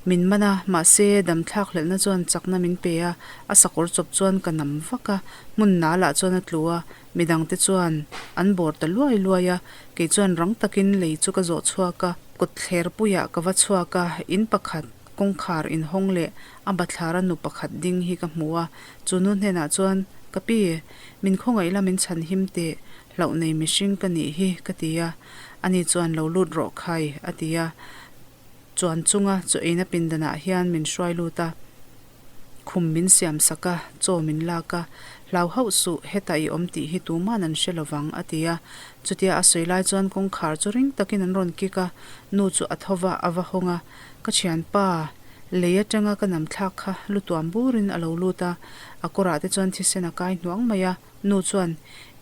Min man a, mahse damthlak hlelhna chuan chakna min pe a, a sakawr chawp chuan ka nam vak a, hmun nalah chuan a tlu a, midangte chuan an bawr ta luai luai a, kei chuan rang takin lei chu ka zawh chhuak a, kawtthler puiah ka va chhuak a, in pakhat kawngkhar inhawng leh a bathlara nu pakhat ding hi ka hmu a, chu nu hnenah chuan, Ka pi, min khawngaih la min chhan him teh, hlauh nei mihring ka nih hi, ka ti a. Ani chuan lo lut rawh khai, a ti a. Chuan chunga chaw eina pindanah hian min hruai lut a, khum min siam sak a, chaw min lak a, Hlau hauh suh, hetah i awm tih hi tuman an hre lovang, a ti a. Chutia a sawi lai chuan kawngkhar chu ring takin an rawn kik a, nu chu a tho va, a va hawng a, Ka thianpa, lei atanga ka nam thlak kha lu tuam burin a lo lut a, a kawrah te chuan thisen a kai hnuang mai a. Nu chuan,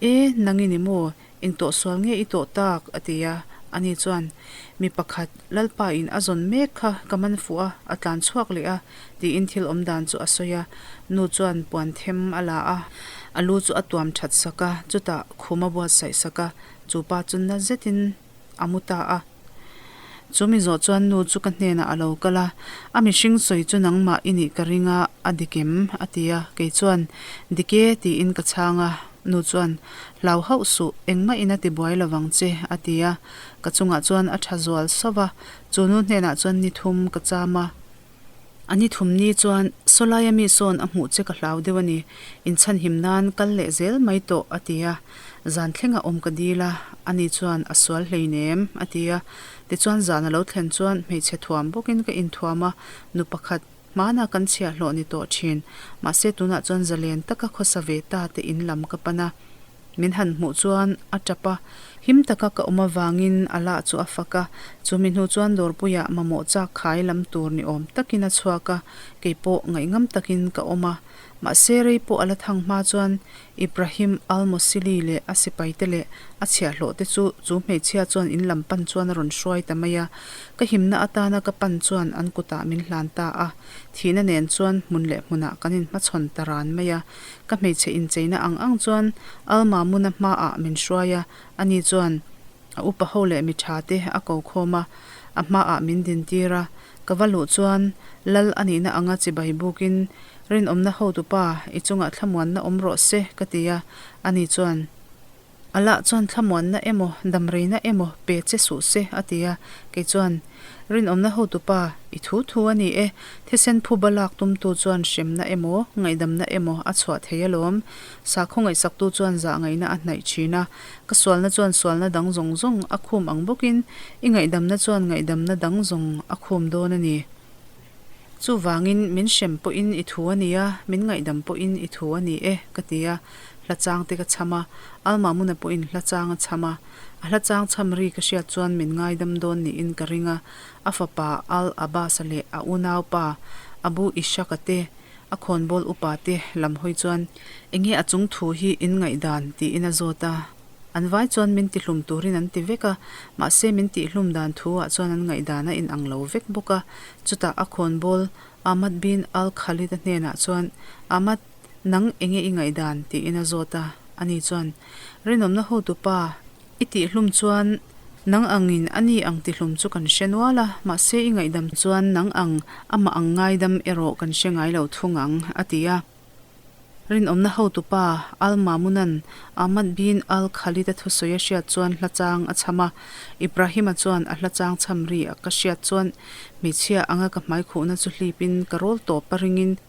E, nang i ni maw? Eng tawh sual nge i tawh tak? a ti a. Ani chuan, Mi pakhat, Lalpa in a zawn mek kha ka man fuh a, a tlan chhuak leh a, tiin thil awm dan chu a sawi a. Nu chuan puan them a la a, a lu chu a tuam that sak a, chutah khum a buatsaih sak a, chu pa chu na zetin a mu ta a. Chu mi zawh chuan nu chu ka hnenah a lo kal a, A mihring sawi chu nangmah i nih ka ring a, a dik em? a ti a, kei chuan, Dik e, tiin ka chhang a. Nu chuan, Hlau hauh suh, engmah in a ti buai lovang che, a ti a. Ka chungah chuan a tha zual sauh a, chu nu hnenah chuan ni thum ka cham a. A ni thum ni chuan Sawlaia mi sawn a hmuh che ka hlau deuh a ni, inchhanhim nan kal leh zel mai tawh, a ti a. Zan thlenga awm ka dil a, ani chuan a sual hleinem, a ti a. Tichuan zan a lo thlen chuan hmeichhe thuam bawkin ka inthuam a, nu pakhat hmana kan chhiahhlawh ni tawh thin, mahse tunah chuan zalen taka khawsa ve ta te in lam ka pan a. Min han hmuh chuan a tap a, him taka ka awm avangin a lah chu a fak a, chumi hnu chuan dawrpuiah mamawh chak khai lam tur ni awm takin a chhuak a, kei pawh ngaihngam takin ka awm a. Mahse rei pawh a la thang hma chuan Ibrahim al-Mosili leh a sipaite leh a chhiahhlawhte chu chu hmeichhia chuan in lam pan chuan a rawn hruai ta mai a, ka himna atana ka pan chuan an kutah min hlan ta a, thihna nen chuan hmun leh hmunah kan inhmachhawn ta ran mai a. Ka hmeichhe incheina ang ang chuan Al-Mamun-a hmaah min hruai a, ani chuan a upa ho leh mi tha te a ko khawm a, a hmaah min dintir a. Ka va luh chuan Lal a nihna anga chibai bukin, Rinawmna hotupa, i chungah thlamuanna awm rawh se, ka ti a, ani chuan. Allah chuan thlamuanna emaw, damreina emaw pe che suh se, a ti a. Kei chuan, Rinawmna hotupa, i thu thu a ni e. Thisen phuba lak tumtu chuan hremna emaw, ngaihdamna emaw a chhuah thei alawm. Sakhaw ngaihsaktu chuan zahngaihna a hnaih thin a. Ka sualna chuan sualna dang zawng zawng a khum ang bawkin, i ngaihdamna chuan ngaihdamna dang zawng a khum dawn a ni. Chuvangin, min hrem pawhin i thu a ni a, min ngaihdam pawhin i thu a ni e, ka ti a. Hla chang te ka chham a, Almamuna pawhin hla chang a chham a. A hla chang chham ri ka hriat chuan min ngaidam dawn niin ka ring a. A fapa Al Abbas-a leh a unaupa Abu Ishaq-a te, a khawnbawl upa te lam hawi chuan, Enge a chung thu hi in ngaihdan? tiin a zawt a. An vai chuan min tihlum turin an ti vek a, mahse min tihlum dan thu ah chuan an ngaihdan a inang lo vek bawk a. Chutah a khawnbawl Ahmad bin Al-Khalid-a hnenah chuan, Ahmad, nang enge i ngaihdan? tiin a zawt a. Ani chuan, Rinawmna hotupa, i tihlum chuan nang angin ani ang tihlum chu kan hre nual a, mahse i ngaihdam chuan nang ang amah ang ngaidam erawh kan hre ngai lo thung ang, a ti a. Rinawmna hotupa Al-Mamunan Ahmad bin Al-Khalid-a thusawi a hriat chuan hla chang a chham a. Ibrahim-a chuan a hla chang chham ri a ka hriat chuan hmeichhia anga ka hmaikhuhna chu hlipin ka rawl tawp a ringin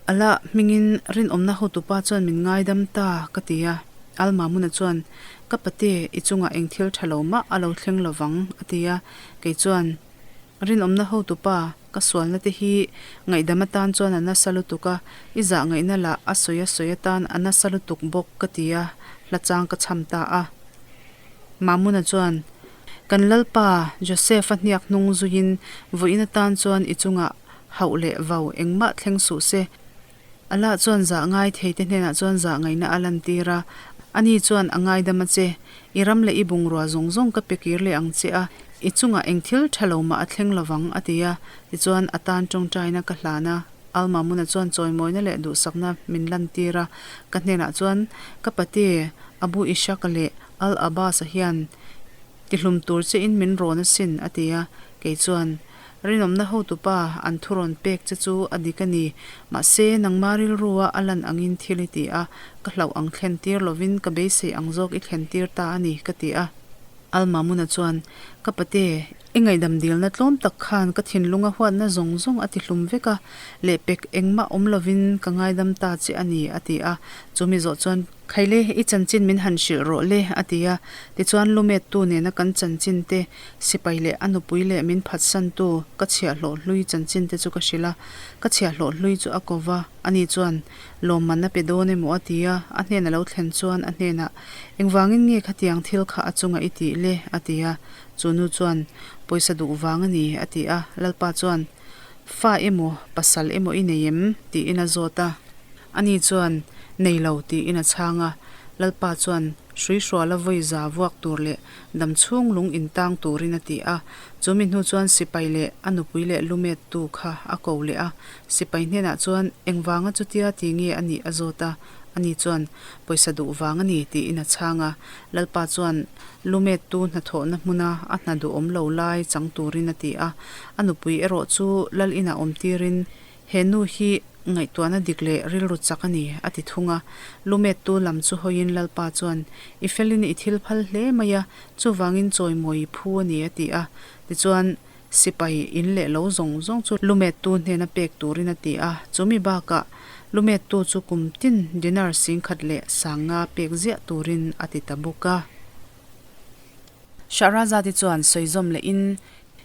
Allah hmingin rinawmna hotupa chuan min ngaidam ta ka ti a. Al-Mamun-a chuan Ka pate i chungah eng thil tha lo mah a lo thleng lovang a ti a. Kei chuan Rinawmna hotupa, ka sualna te hi ngaihdam atan chuan a nasa lutuk a, i zah ngaihna lah a sawi a sawi atan a nasa lutuk bawk ka ti a, hla chang ka chham ta a. Mamuna chuan, Kan Lalpa, Joseph-a hniak hnung zuiin vawiin atan chuan i chungah hauh leh vau engmah thleng suh se. Allah chuan zah ngai thei te hnenah chuan zah ngaihna a lantir a, ani chuan a ngaidam a che, i ram leh i bungrua zawng zawng ka pe kir leh ang che a. I chungah eng thil tha lo mah a thleng lovang, a ti a. Tichuan, a tan tawngtaina ka hlan a. Al-Mamun-a chuan chawimawina leh duhsakna min lantir a. Ka hnenah chuan, Ka pate, Abu Ishaq-a leh Al-Abbas-a hian tihlum tur chein min rawn asin, a ti a. Kei chuan, Rinawmna hotupa an thurawn pek che chu a dik a ni. Mahse, nangma rilrua a lan angin thil i ti a, ka hlauh ang thlentir lovin ka beisei ang zawk i thlentir ta a ni, ka ti a. Al-Mamun-a chuan, Ka pate, i ngaihdam dilna tlawm tak khan ka thinlunga huatna zawng zawng a tihlum vek a, lehpek engmah awm lovin ka ngaidam ta che a ni, a ti a. Chu mi zawh chuan, Khaile, i chanchin min han hrilh rawh le, a ti a. Tichuan, lumettu nena kan chanchin te, sipai leh a nupui leh min phatsantu ka chhiahhlawh hlui chanchin te chu ka hrilh a. Ka chhiahhlawh hlui chu a ko va, ani chuan, Lawmman a pe dawn emaw a ti a, a hnena lo thlen chuan a hnenah, Engvangin nge khatiang thil kha a chunga i tih le? a ti a. Chu nu chuan, Pawisa duh vang a ni, a ti a. Lalpa chuan, Fa emaw, pasal emaw i nei em? tiin a zawt a. Ani chuan, Nei lo, tiin a chhang a. Lalpa chuan, Hruihruala vawi za vuak tur leh dam chhung lung intang turin a ti a. Chu mi hnu chuan sipai leh a nupui leh lumettu kha a ko leh a. Sipai hnenah chuan engvanga chutia ti nge a nih a zawt a, ani chuan pawisa duh vang a ni tiin a chhang a. Lalpa chuan lumettu hnathawhna hmuna a hna duhawm lo lai chang turin a ti a. A nupui erawh chu lal inah awm tirin he nu hi ngaihtuahna dik leh rilru chak a ni a ti thung a. Lumettu lam chu hawiin Lalpa chuan i felin i thil phal hle mai a, chuvangin chawimawi i phu a ni a ti a. Tichuan. Sipai in leh lo zawng zawng chu lumettu hnena pek turin a ti a, chumi bakah lumettu chu kum tin dinar singkhat leh sanga pek ziah turin a ti ta bawk a. Shahrazad-i chuan sawi zawm lehin,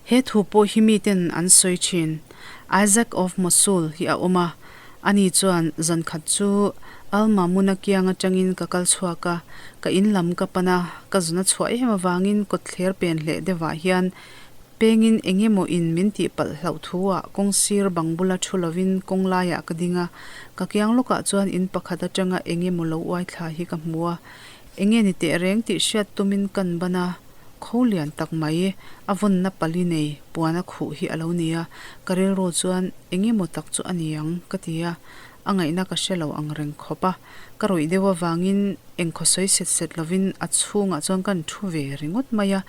He thu pawh hi miten an sawi thin. Isaac of Mosul hi a awm a, ani chuan zankhat chu Al-Mamun-a kiang atangin ka kal chhuak a, ka in lam ka pan a, ka zuna chhuah em avangin kawtthler pen hleh deuhah hian Pengin eng emaw in min tih palh hlauh thu ah kawng sir bang bula thu lovin kawng laiah ka ding a, ka kiang lawkah chuan in pakhat atanga eng emaw lo uai thla hi ka hmu a, eng nge ni teh reng tih hriat tumin kan ban a, kho lian tak mai a vawnna pali nei puan a khuh hi a lo ni a, ka rilru chuan eng emaw tak chu a ni ang ka ti a, a ngaihna ka hre lo ang reng khawp a, ka rawih deuh avangin engkhaw sawi set set lovin a chhungah chuan kan thu ve ringawt mai a.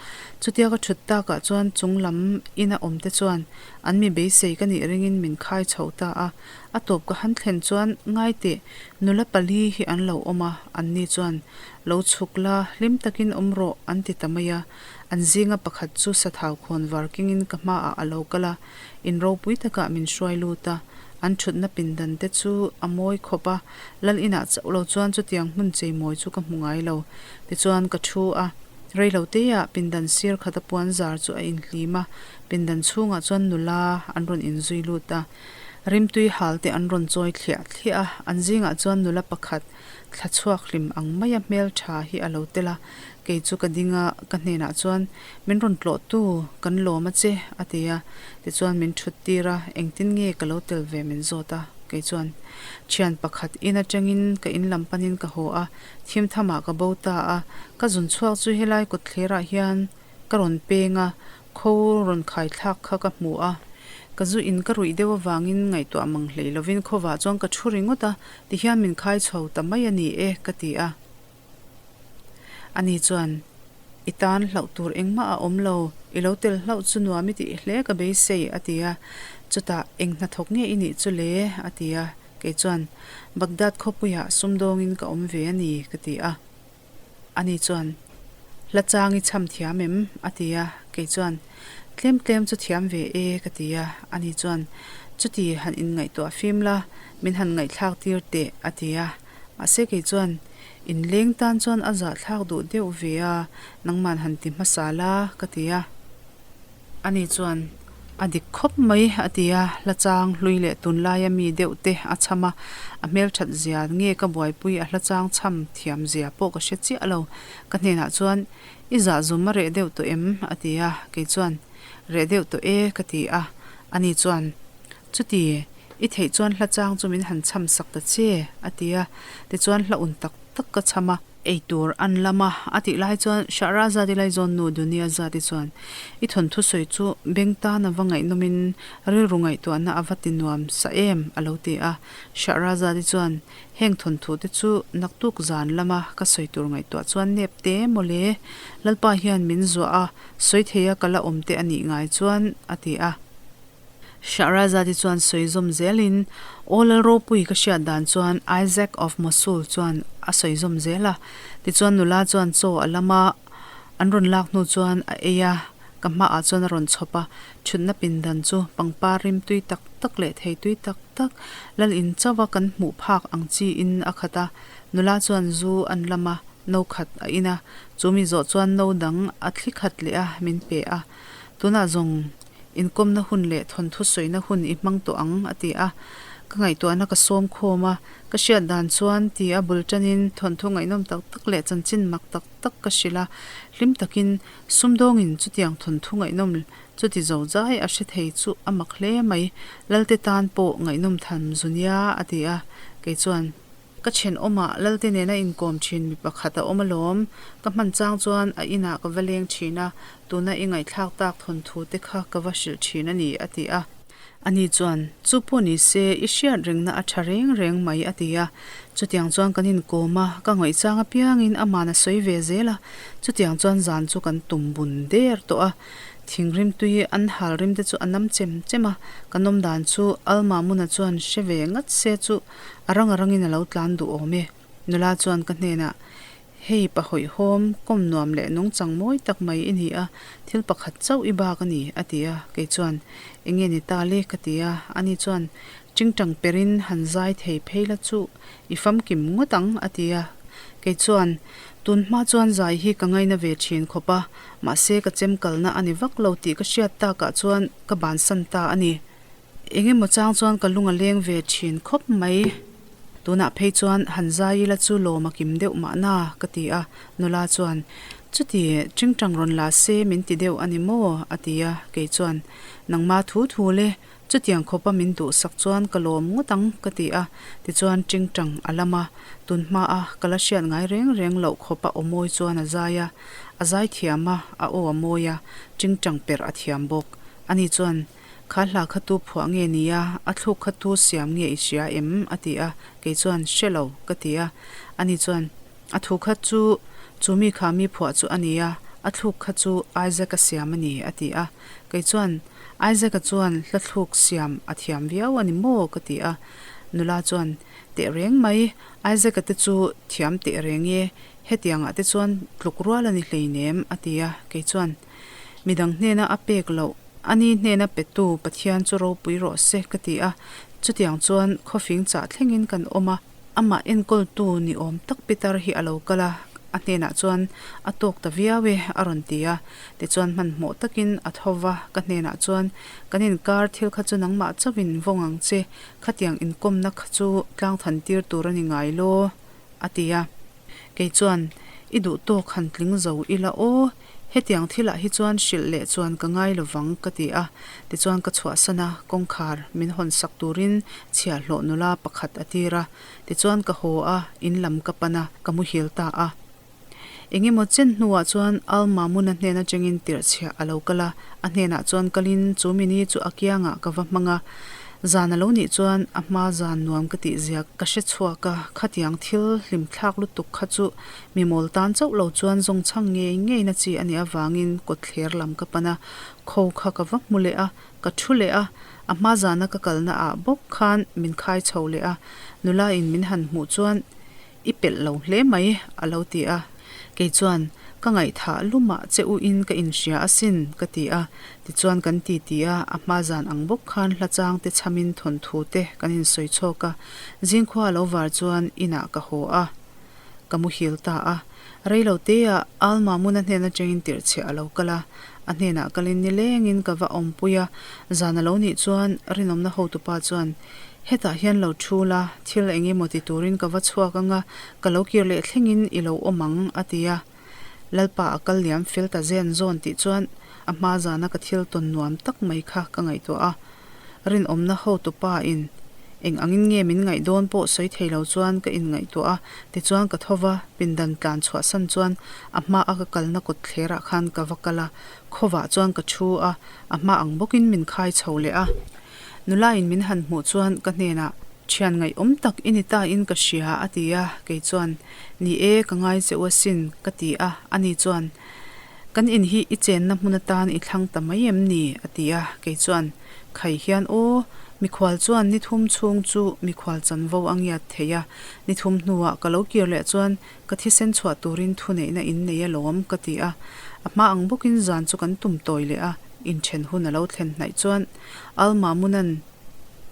Chutia ka thut takah chuan chung lam ina awm te chuan an mi beisei ka nih ringin min khai chho ta a. A tawp ka han thlen chuan ngai teh nula pali hi an lo awm a, anni chuan lo chhuk la hlim takin awm rawh an ti ta mai a. An zinga pakhat chu sathau khawn var kengin ka hmaah a lo kal a, in ropui takah min hruai lut a. An thutna pindan te chu a mawi khawp a, lal inah chauh lo chuan chutiang hmun chei mawi chu ka hmu ngai lo. Tichuan ka thu a, rei lo teah pindan sir khata puan zar chu a inhlim a, pindan chhungah chuan nula an rawn inzui lut a, rimtui hal te an rawn chawi thliah thliah a, an zingah chuan nula pakhat thla chhuak hlim ang maia hmeltha hi a lo tel a, kei chu ka ding a, ka hnenah chuan min rawn tlawh tu kan lawm a che a ti a, tichuan min thut tir a, engtin nge ka lo tel ve min zawt a, kei chuan thian pakhat in atangin ka in lam panin ka haw a, thim thamah ka bo ta a, ka zun chhuak chu helai kawtthler ah hian ka rawn peng a, kho rawn khai thlak kha ka hmu a, ka zu in ka ruih deuh avangin ngaihtuah mang hlei lovin khawvah chuan ka thu ringawt a, tihian min khai chho ta mai a ni e ka ti a. Ani chuan, I tan hlauh tur engmah a awm lo, i lo tel hlauh chu nuam i tih hle ka beisei a ti a. Chutah, Eng hnathawk nge i nih chu le? a ti a. Kei chuan, Baghdad khawpuiah sumdawngin ka awm ve a ni ka ti a. Ani chuan, Hla chang i chham thiam em? a ti a. Kei chuan, Tlem tlem chu thiam ve e ka ti a. Ani chuan, Chuti han inngaihtuah fim la, min han ngaihthlak tir teh a ti a. Mahse kei chuan, Inleng tan chuan a zahthlak duh deuh ve a, nangman han ti hmasa la ka ti a. Ani chuan, A dik khawp mai, a ti a, hla chang hlui leh tunlaia mi deuh te a chham a, a hmelthat zia nge ka buaipui a hla chang chham thiam zia pawh ka hre chiah lo. Ka hnenah chuan, I zah zum a reh deuh tawh em? a ti a, kei chuan, Reh deuh tawh e, ka ti a. Ani chuan, Chuti, i theih chuan hla chang chu min han chham sak ta che, a ti a, tichuan hla un tak tak ka chham a. Eitur an lam a, a tih lai chuan Shahrazad-i laizawnnu Dunyazad-i chuan, I thawnthu sawi chu beng tan a va ngaihnawmin rilru ngaihtuahna a va ti nuam sa em? a lo ti a. Shahrazad-i chuan, Heng thawnthu te chu naktuk zan lama ka sawi tur ngaihtuah chuan nep te mawle, Lalpa hian min zuah a, sawi theia ka la awm te a nih ngai chuan, a ti a. Shahrazad-i chuan sawi zawm zelin, Aw Lalropui ka hriat dan chuan Isaac of Mosul chuan a sawi zawm zel a. Tichuan nula chuan chaw a lam a, an rawn lak hnu chuan a ei a, ka hmaah chuan a rawn chhawp a, thutna pindan chu pangpar rim tui tak tak leh thei tui tak tak lal in chauha kan hmuh phak ang chiin a khat a. Nula chuan zu an lam a, no khat a in a, chu mi zawh chuan no dang a thli khat leh a min pe a. Tunah zawng Inkawmna hun leh thawnthu sawina hun i hmang tawh ang, a ti a. Ka ngaihtuahna ka sawm khawm a, ka hriat dan chuan ti a bul tanin thawnthu ngaihnawm tak tak leh chanchin mak tak tak ka hrilh a. Hlim takin sumdawngin chutiang thawnthu ngaihnawm chuti zo zai a hre thei chu a mak hle mai. Lalte tan pawh ngaihnawm tham zu nia, a ti a. Kei chuan. Ka thenawmah Lalte nena inkawm thin mi pakhat a awm alawm. Ka hman chang chuan a inah ka va leng thin a, tuna i ngaihthlak tak thawnthu te kha ka va hrilh thin a ni, a ti a. Ani chuan, Chu pawh ni se, i hriat rengna a tha reng reng mai, a ti a. Chutiang chuan kan inkawm a, ka ngawih chang apiangin aman a sawi ve zel a. Chutiang chuan zan chu kan tum bun der tawh a. Thingrim tui an hal rim te chu a nam chem chem a, kan awm dan chu Almamuna chuan hre ve ngat se chu A rang a rangin a lo tlan duh awm e. Nula chuan ka hnenah, Hei pahawihawm, kawm nuam leh nungchang mawi tak mai i ni a, thil pakhat chauh i bak a ni, a ti a. Kei chuan, Enge ni ta le? ka ti a. Ani chuan, Tingtang perin han zai thei phei la chu i famkim ngawt ang, a ti a. Kei chuan, Tun hma chuan zai hi ka ngaina ve thin khawp a, mahse ka chem kalna a ni vak lo tih ka hriat takah chuan ka bansan ta a ni. Eng emaw chang chuan ka lung a leng ve thin khawp mai. Tunah phei chuan han zai ila chu lawm a kim deuh mahna ka ti a, nula chuan, Chuti, tingtang rawn la se min ti deuh a ni maw? a ti a, kei chuan, Nangma thu thu le, chutiang khawpa min duhsak chuan ka lawm ngawt ang ka ti a, tichuan tingtang a lam a, tun hmaa ka la hriat ngai reng reng loh khawpa aw mawi chuan a zai a, a zai thiam a, a aw a mawi a, tingtang perh a thiam bawk. Ani chuan, Kha hla kha tu phuah nge ni a, a thluk kha tu siam nge i hria em? a ti a, kei chuan, Hre lo, ka ti a. Ani chuan, A thu kha chu chu mi kha mi phuah chu a ni a, a thluk kha chu Isaac-a siam a ni, a ti a. Kei chuan, Isaac-a chuan hla thluk siam a thiam viau a ni maw? ka ti a. Nula chuan, Teh reng mai, Isaac-a te chu thiam teh reng e, hetiangah te chuan tluk rual a ni hleinem, a ti a. Kei chuan, Midang hnena a pek loh, Ani hnena petu Pathian chu ropui rawh se ka ti a, chutiang chuan khawfing chah thlengin kan awm a, amah enkawltu ni awm tak pitar hi a lo kal a, a hnenah chuan a tawk ta viau e a rawn ti a, tichuan hmanhmawh takin a tho va, ka hnenah chuan kan inkar thil kha chu nangmah chauhin vawng ang che, khatiang inkawmna kha chu tlangthan tir tur a ni ngai law a ti a. Kei chuan, I duh tawk han tling zo ila aw, hetiang thilah hi chuan hrilh leh chuan ka ngai lo vang, ka ti a. Tichuan ka chhuahsan a, kawngkhar min hawn sak turin chhiahhlawh nula pakhat a tir a. Tichuan ka haw a, in lam ka pan a, ka muhil ta a. Engemaw chen hnuah chuan Al Mamun-a hnen atangin tirhchhiah a lo kal a, a hnenah chuan kalin chu mini chu a kiangah ka va hmang a. Zan a lo nih chuan a hma zan nuam ka tih zia ka hre chhuak a, khatiang thil hlim thlak lutuk kha chu mi mawl tan chauh lo chuan zawng chhang ngei ngei na chi a nih avangin kawtthler lam ka pan a, kho kha ka va hmu leh a, ka thu leh a, a hma zana ka kalna ah bawk khan min khai chho leh a, nula in min han hmuh chuan I pelh lo hle mai, a lo ti a. Kei chuan, Ka ngaihthah lumah che u in ka inhria asin, ka ti a. Tichuan kan ti ti a, a hma zan ang bawk khan hla chang te chhamin thawnthu te kan insawi chhawk a. Zingkhua a lo var chuan inah ka haw a, ka muhil ta a. Rei lo teah Alma Muna hnen atangin tirhchhiah a lo kal a, a hnenah kalin nilengin ka va awmpui a. Zan a lo nih chuan rinawmna hotupa chuan, Hetah hian lo thu la, thil eng emaw ti turin ka va chhuak ang a, ka lo kir leh thlengin i lo awm ang, a ti a. Lalpa a kal liam fel ta zen zawn tih chuan a hma zana ka thil tawn nuam tak mai kha ka ngaihtuah a. Rinawmna hotupa in Eng angin nge min ngaih dawn pawh sawi thei lo chuan ka inngaihtuah a, tichuan ka tho va, pindan tlan chhuahsan chuan a hma a ka kalna kawt thlerah khan ka va kal a, khawvah chuan ka thu a, a hma ang bawkin min khai chho leh a. Nula in min han hmuh chuan ka hnenah, Thian ngaihawm tak i ni ta in ka hria a ti a, kei chuan, Ni e, ka ngai che u asin ka ti a, ani chuan, Kan in hi i chenna hmun atan i thlang ta mai em ni? a ti a, kei chuan, Khai hian aw, mikhual chuan ni thum chhung chu mikhual chanvo a ngiat thei a, ni thum hnuah ka lo kir leh chuan ka thisen chhuah turin thuneihna in nei alawm ka ti a, a hma ang bawkin zan chu kan tum tawi leh a, inthen hun a lo thlen hnaih chuan Almamunan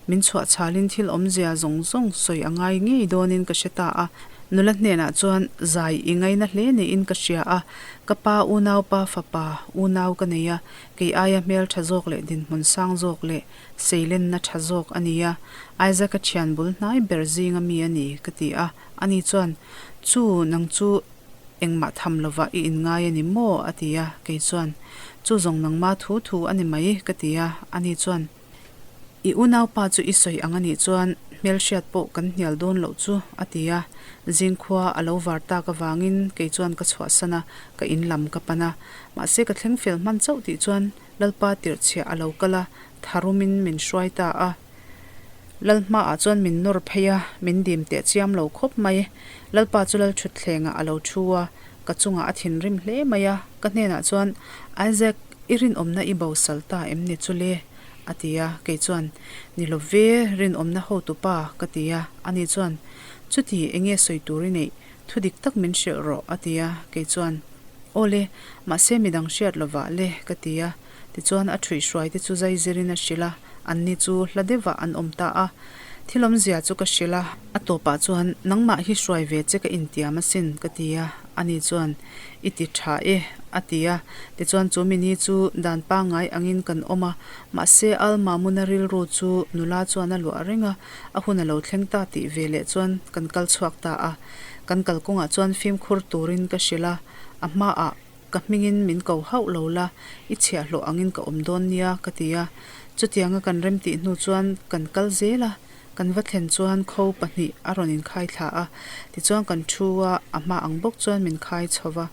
min chhuah chhalin thil awmzia zawng zawng sawi a ngai ngei dawnin ka hre ta a, nula hnenah chuan zai i ngaina hle niin ka hria a, ka pa unaupa fapa unau ka nei a, kei aia hmel tha zawk leh dinhmun sang zawk leh seilenna tha zawk a ni a, Isaac-a thian bul hnai ber zinga mi a ni ka ti a, ani chuan Chu nang chu engmah tham lovah i inngai a ni maw? a ti a, kei chuan Chu zawng nangma thu thu a ni mai ka ti a, ani chuan I unaupa chu i sawi ang a nih chuan hmelhriat pawh kan hnial dawn loh chu a ti a, zingkhua a lo var tak avangin kei chuan ka chhuahsan a, ka in lam ka pan a, mahse ka thleng fel hman chauh tih chuan Lalpa tirhchhiah a lo kal a, tharumin min hruai ta a. Lal hmaah chuan min nawr phei a, min dim teh chiam lo khawp mai. Lalpa chu Lalthutthlengah a lo thu a, ka chungah a thinrim hle mai a, ka hnenah chuan, Isaac, i rinawmna i bosal ta em ni chu le? a ti a, kei chuan, Ni lo ve, rinawmna hotupa, ka ti a, ani chuan, Chuti, enge sawi tur i neih? Thu dik tak min hrilh rawh, a ti a, kei chuan, Aw le, mahse midang hriat lovah le, ka ti a. Tichuan a ṭhuihhruai te chu zai zirin a hrilh a, anni chu hla deuhah an awm ta a. Thil awmzia chu ka hrilh a, a tawpah chuan, Nangmah hi hruai ve che ka intiam asin, ka ti a, ani chuan, I ti ṭha e, a ti a. Tichuan chu mini chu dan pangngai angin kan awm a, mahse Almamuna rilru chu nula chuan a luah reng a, a hun a lo thleng ta tih ve leh chuan kan kal chhuak ta a. Kan kalkawngah chuan fimkhur turin ka hrilh a, a hmaah ka hmingin min ko hauh lo la, i chhiahhlawh angin ka awm dawn nia ka ti a. Chutianga kan remtih hnu chuan kan kal zel a, kan va thlen chuan kho pahnih a rawn inkhai thla a, tichuan kan thu a, a hma ang bawk chuan min khai chho va,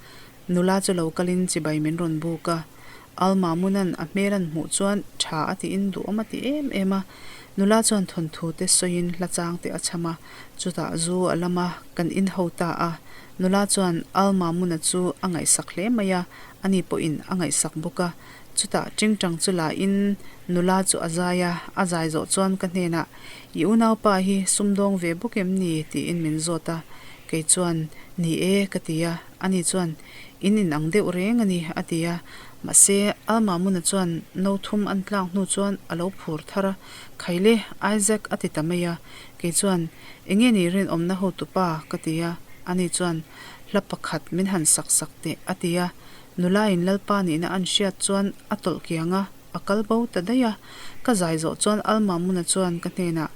nula chu lo kalin chibai min rawn buk a. Almamuna'n a hmel an hmuh chuan tha a tiin duhawm a ti em em a, nula chuan thawnthu te sawiin hla chang te a chham a, chutah zu a lam a, kan inho ta a. Nula chuan Almamuna chu a ngaihsak hle mai a, ani pawhin a ngaihsak bawk a. Chutah tingtang chu lahin nula chu a zai a, a zai zawh chuan ka hnenah, I unaupa hi sumdawng ve bawk em ni? tiin min zawt a. Kei chuan, Ni e, ka ti a. Ani chuan, In inang deuh reng a ni, a ti a. Mahse, Almamuna chuan no thum an tlak hnu chuan a lo phur thar a, Khaile, Isaac a ti ta mai a. Kei chuan, Enge ni rinawmna hotupa? ka ti a. Ani chuan, Hla pakhat min han sak sak teh, a ti a. Nulain Lalpa nihna an hriat chuan a tawlh kiang a, a kal bo ta daih a. Ka zai zawh chuan Almamuna chuan ka hnenah,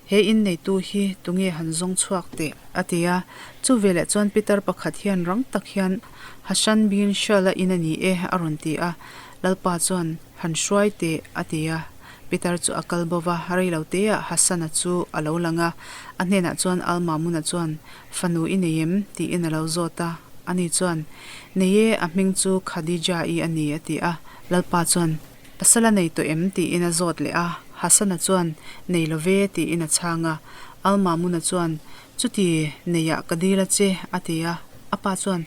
He in neitu hi tunge han zawng chhuak teh? a ti a. Chu veleh chuan pitar pakhat hian rang tak hian, Hassan bin Shal-a in a ni e, a rawn ti a. Lalpa chuan, Han hruai teh, a ti a. Pitar chu a kal bo va, rei lo teah Hassan-a chu a lo lang a. A hnenah chuan Al-Mamun-a chuan, Fanu i nei em? tiin a lo zawt a. Ani chuan, Nei e, a hming chu Khadija-i a ni, a ti a. Lalpa chuan, Pasal a nei tawh em? tiin a zawt leh a. Hassan-a chuan, Nei lo ve, tiin a chhang a. Al-Mamun-a chuan, Chuti, neiah ka dil a che, a ti a. A pa chuan,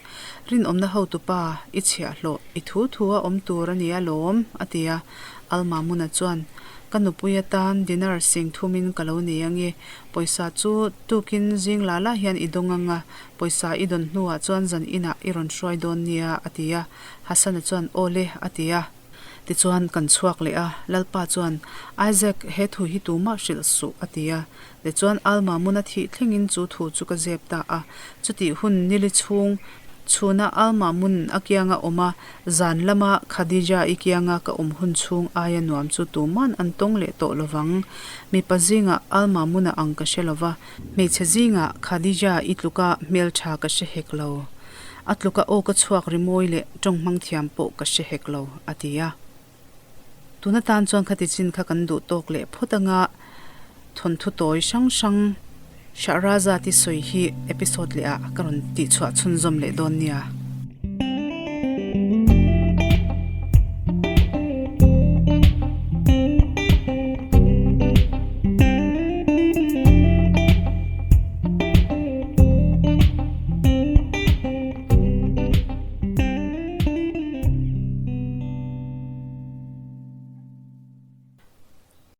Rinawmna hotupa, i chhiahhlawh, i thu thu a awm tur a ni alawm, a ti a. Al-Mamun-a chuan, Ka nupui atan dinar sing thumin ka lo nei ange, pawisa chu tukin zing la la hian i dawng ang a, pawisa i dawn hnuah chuan zan inah i rawn hruai dawn nia, a ti a. Hassan-a chuan, Aw le, a ti a. Tichuan kan chhuak leh a, Lalpa chuan, Isaac, he thu hi tumah hrilh suh, a ti a. Tichuan Alma hmun a thih thlengin chu thu chu ka zep ta a. Chutih hun nili chhung chhuna Alma hmun a kianga awm a, zan lama Khadija-i kianga ka awm hun chhung aia nuam chu tuman an tawng leh tawh lovang. Mipa zingah Alma hmuna ang ka hre lova, hmeichhe zingah Khadija-i tluka hmeltha ka hre hek lo. A tluka aw ka chhuak rimawi leh tawng hmang thiam pawh ka hre hek lo, a ti a. Tuna tan chuan khati chin kha kan duh tawk leh phawt anga. Thawnthu tawi hrang hrang Shahrazad-i sawi hi episode leh ah ka rawn tihchhuah chhunzawm leh dawn nia.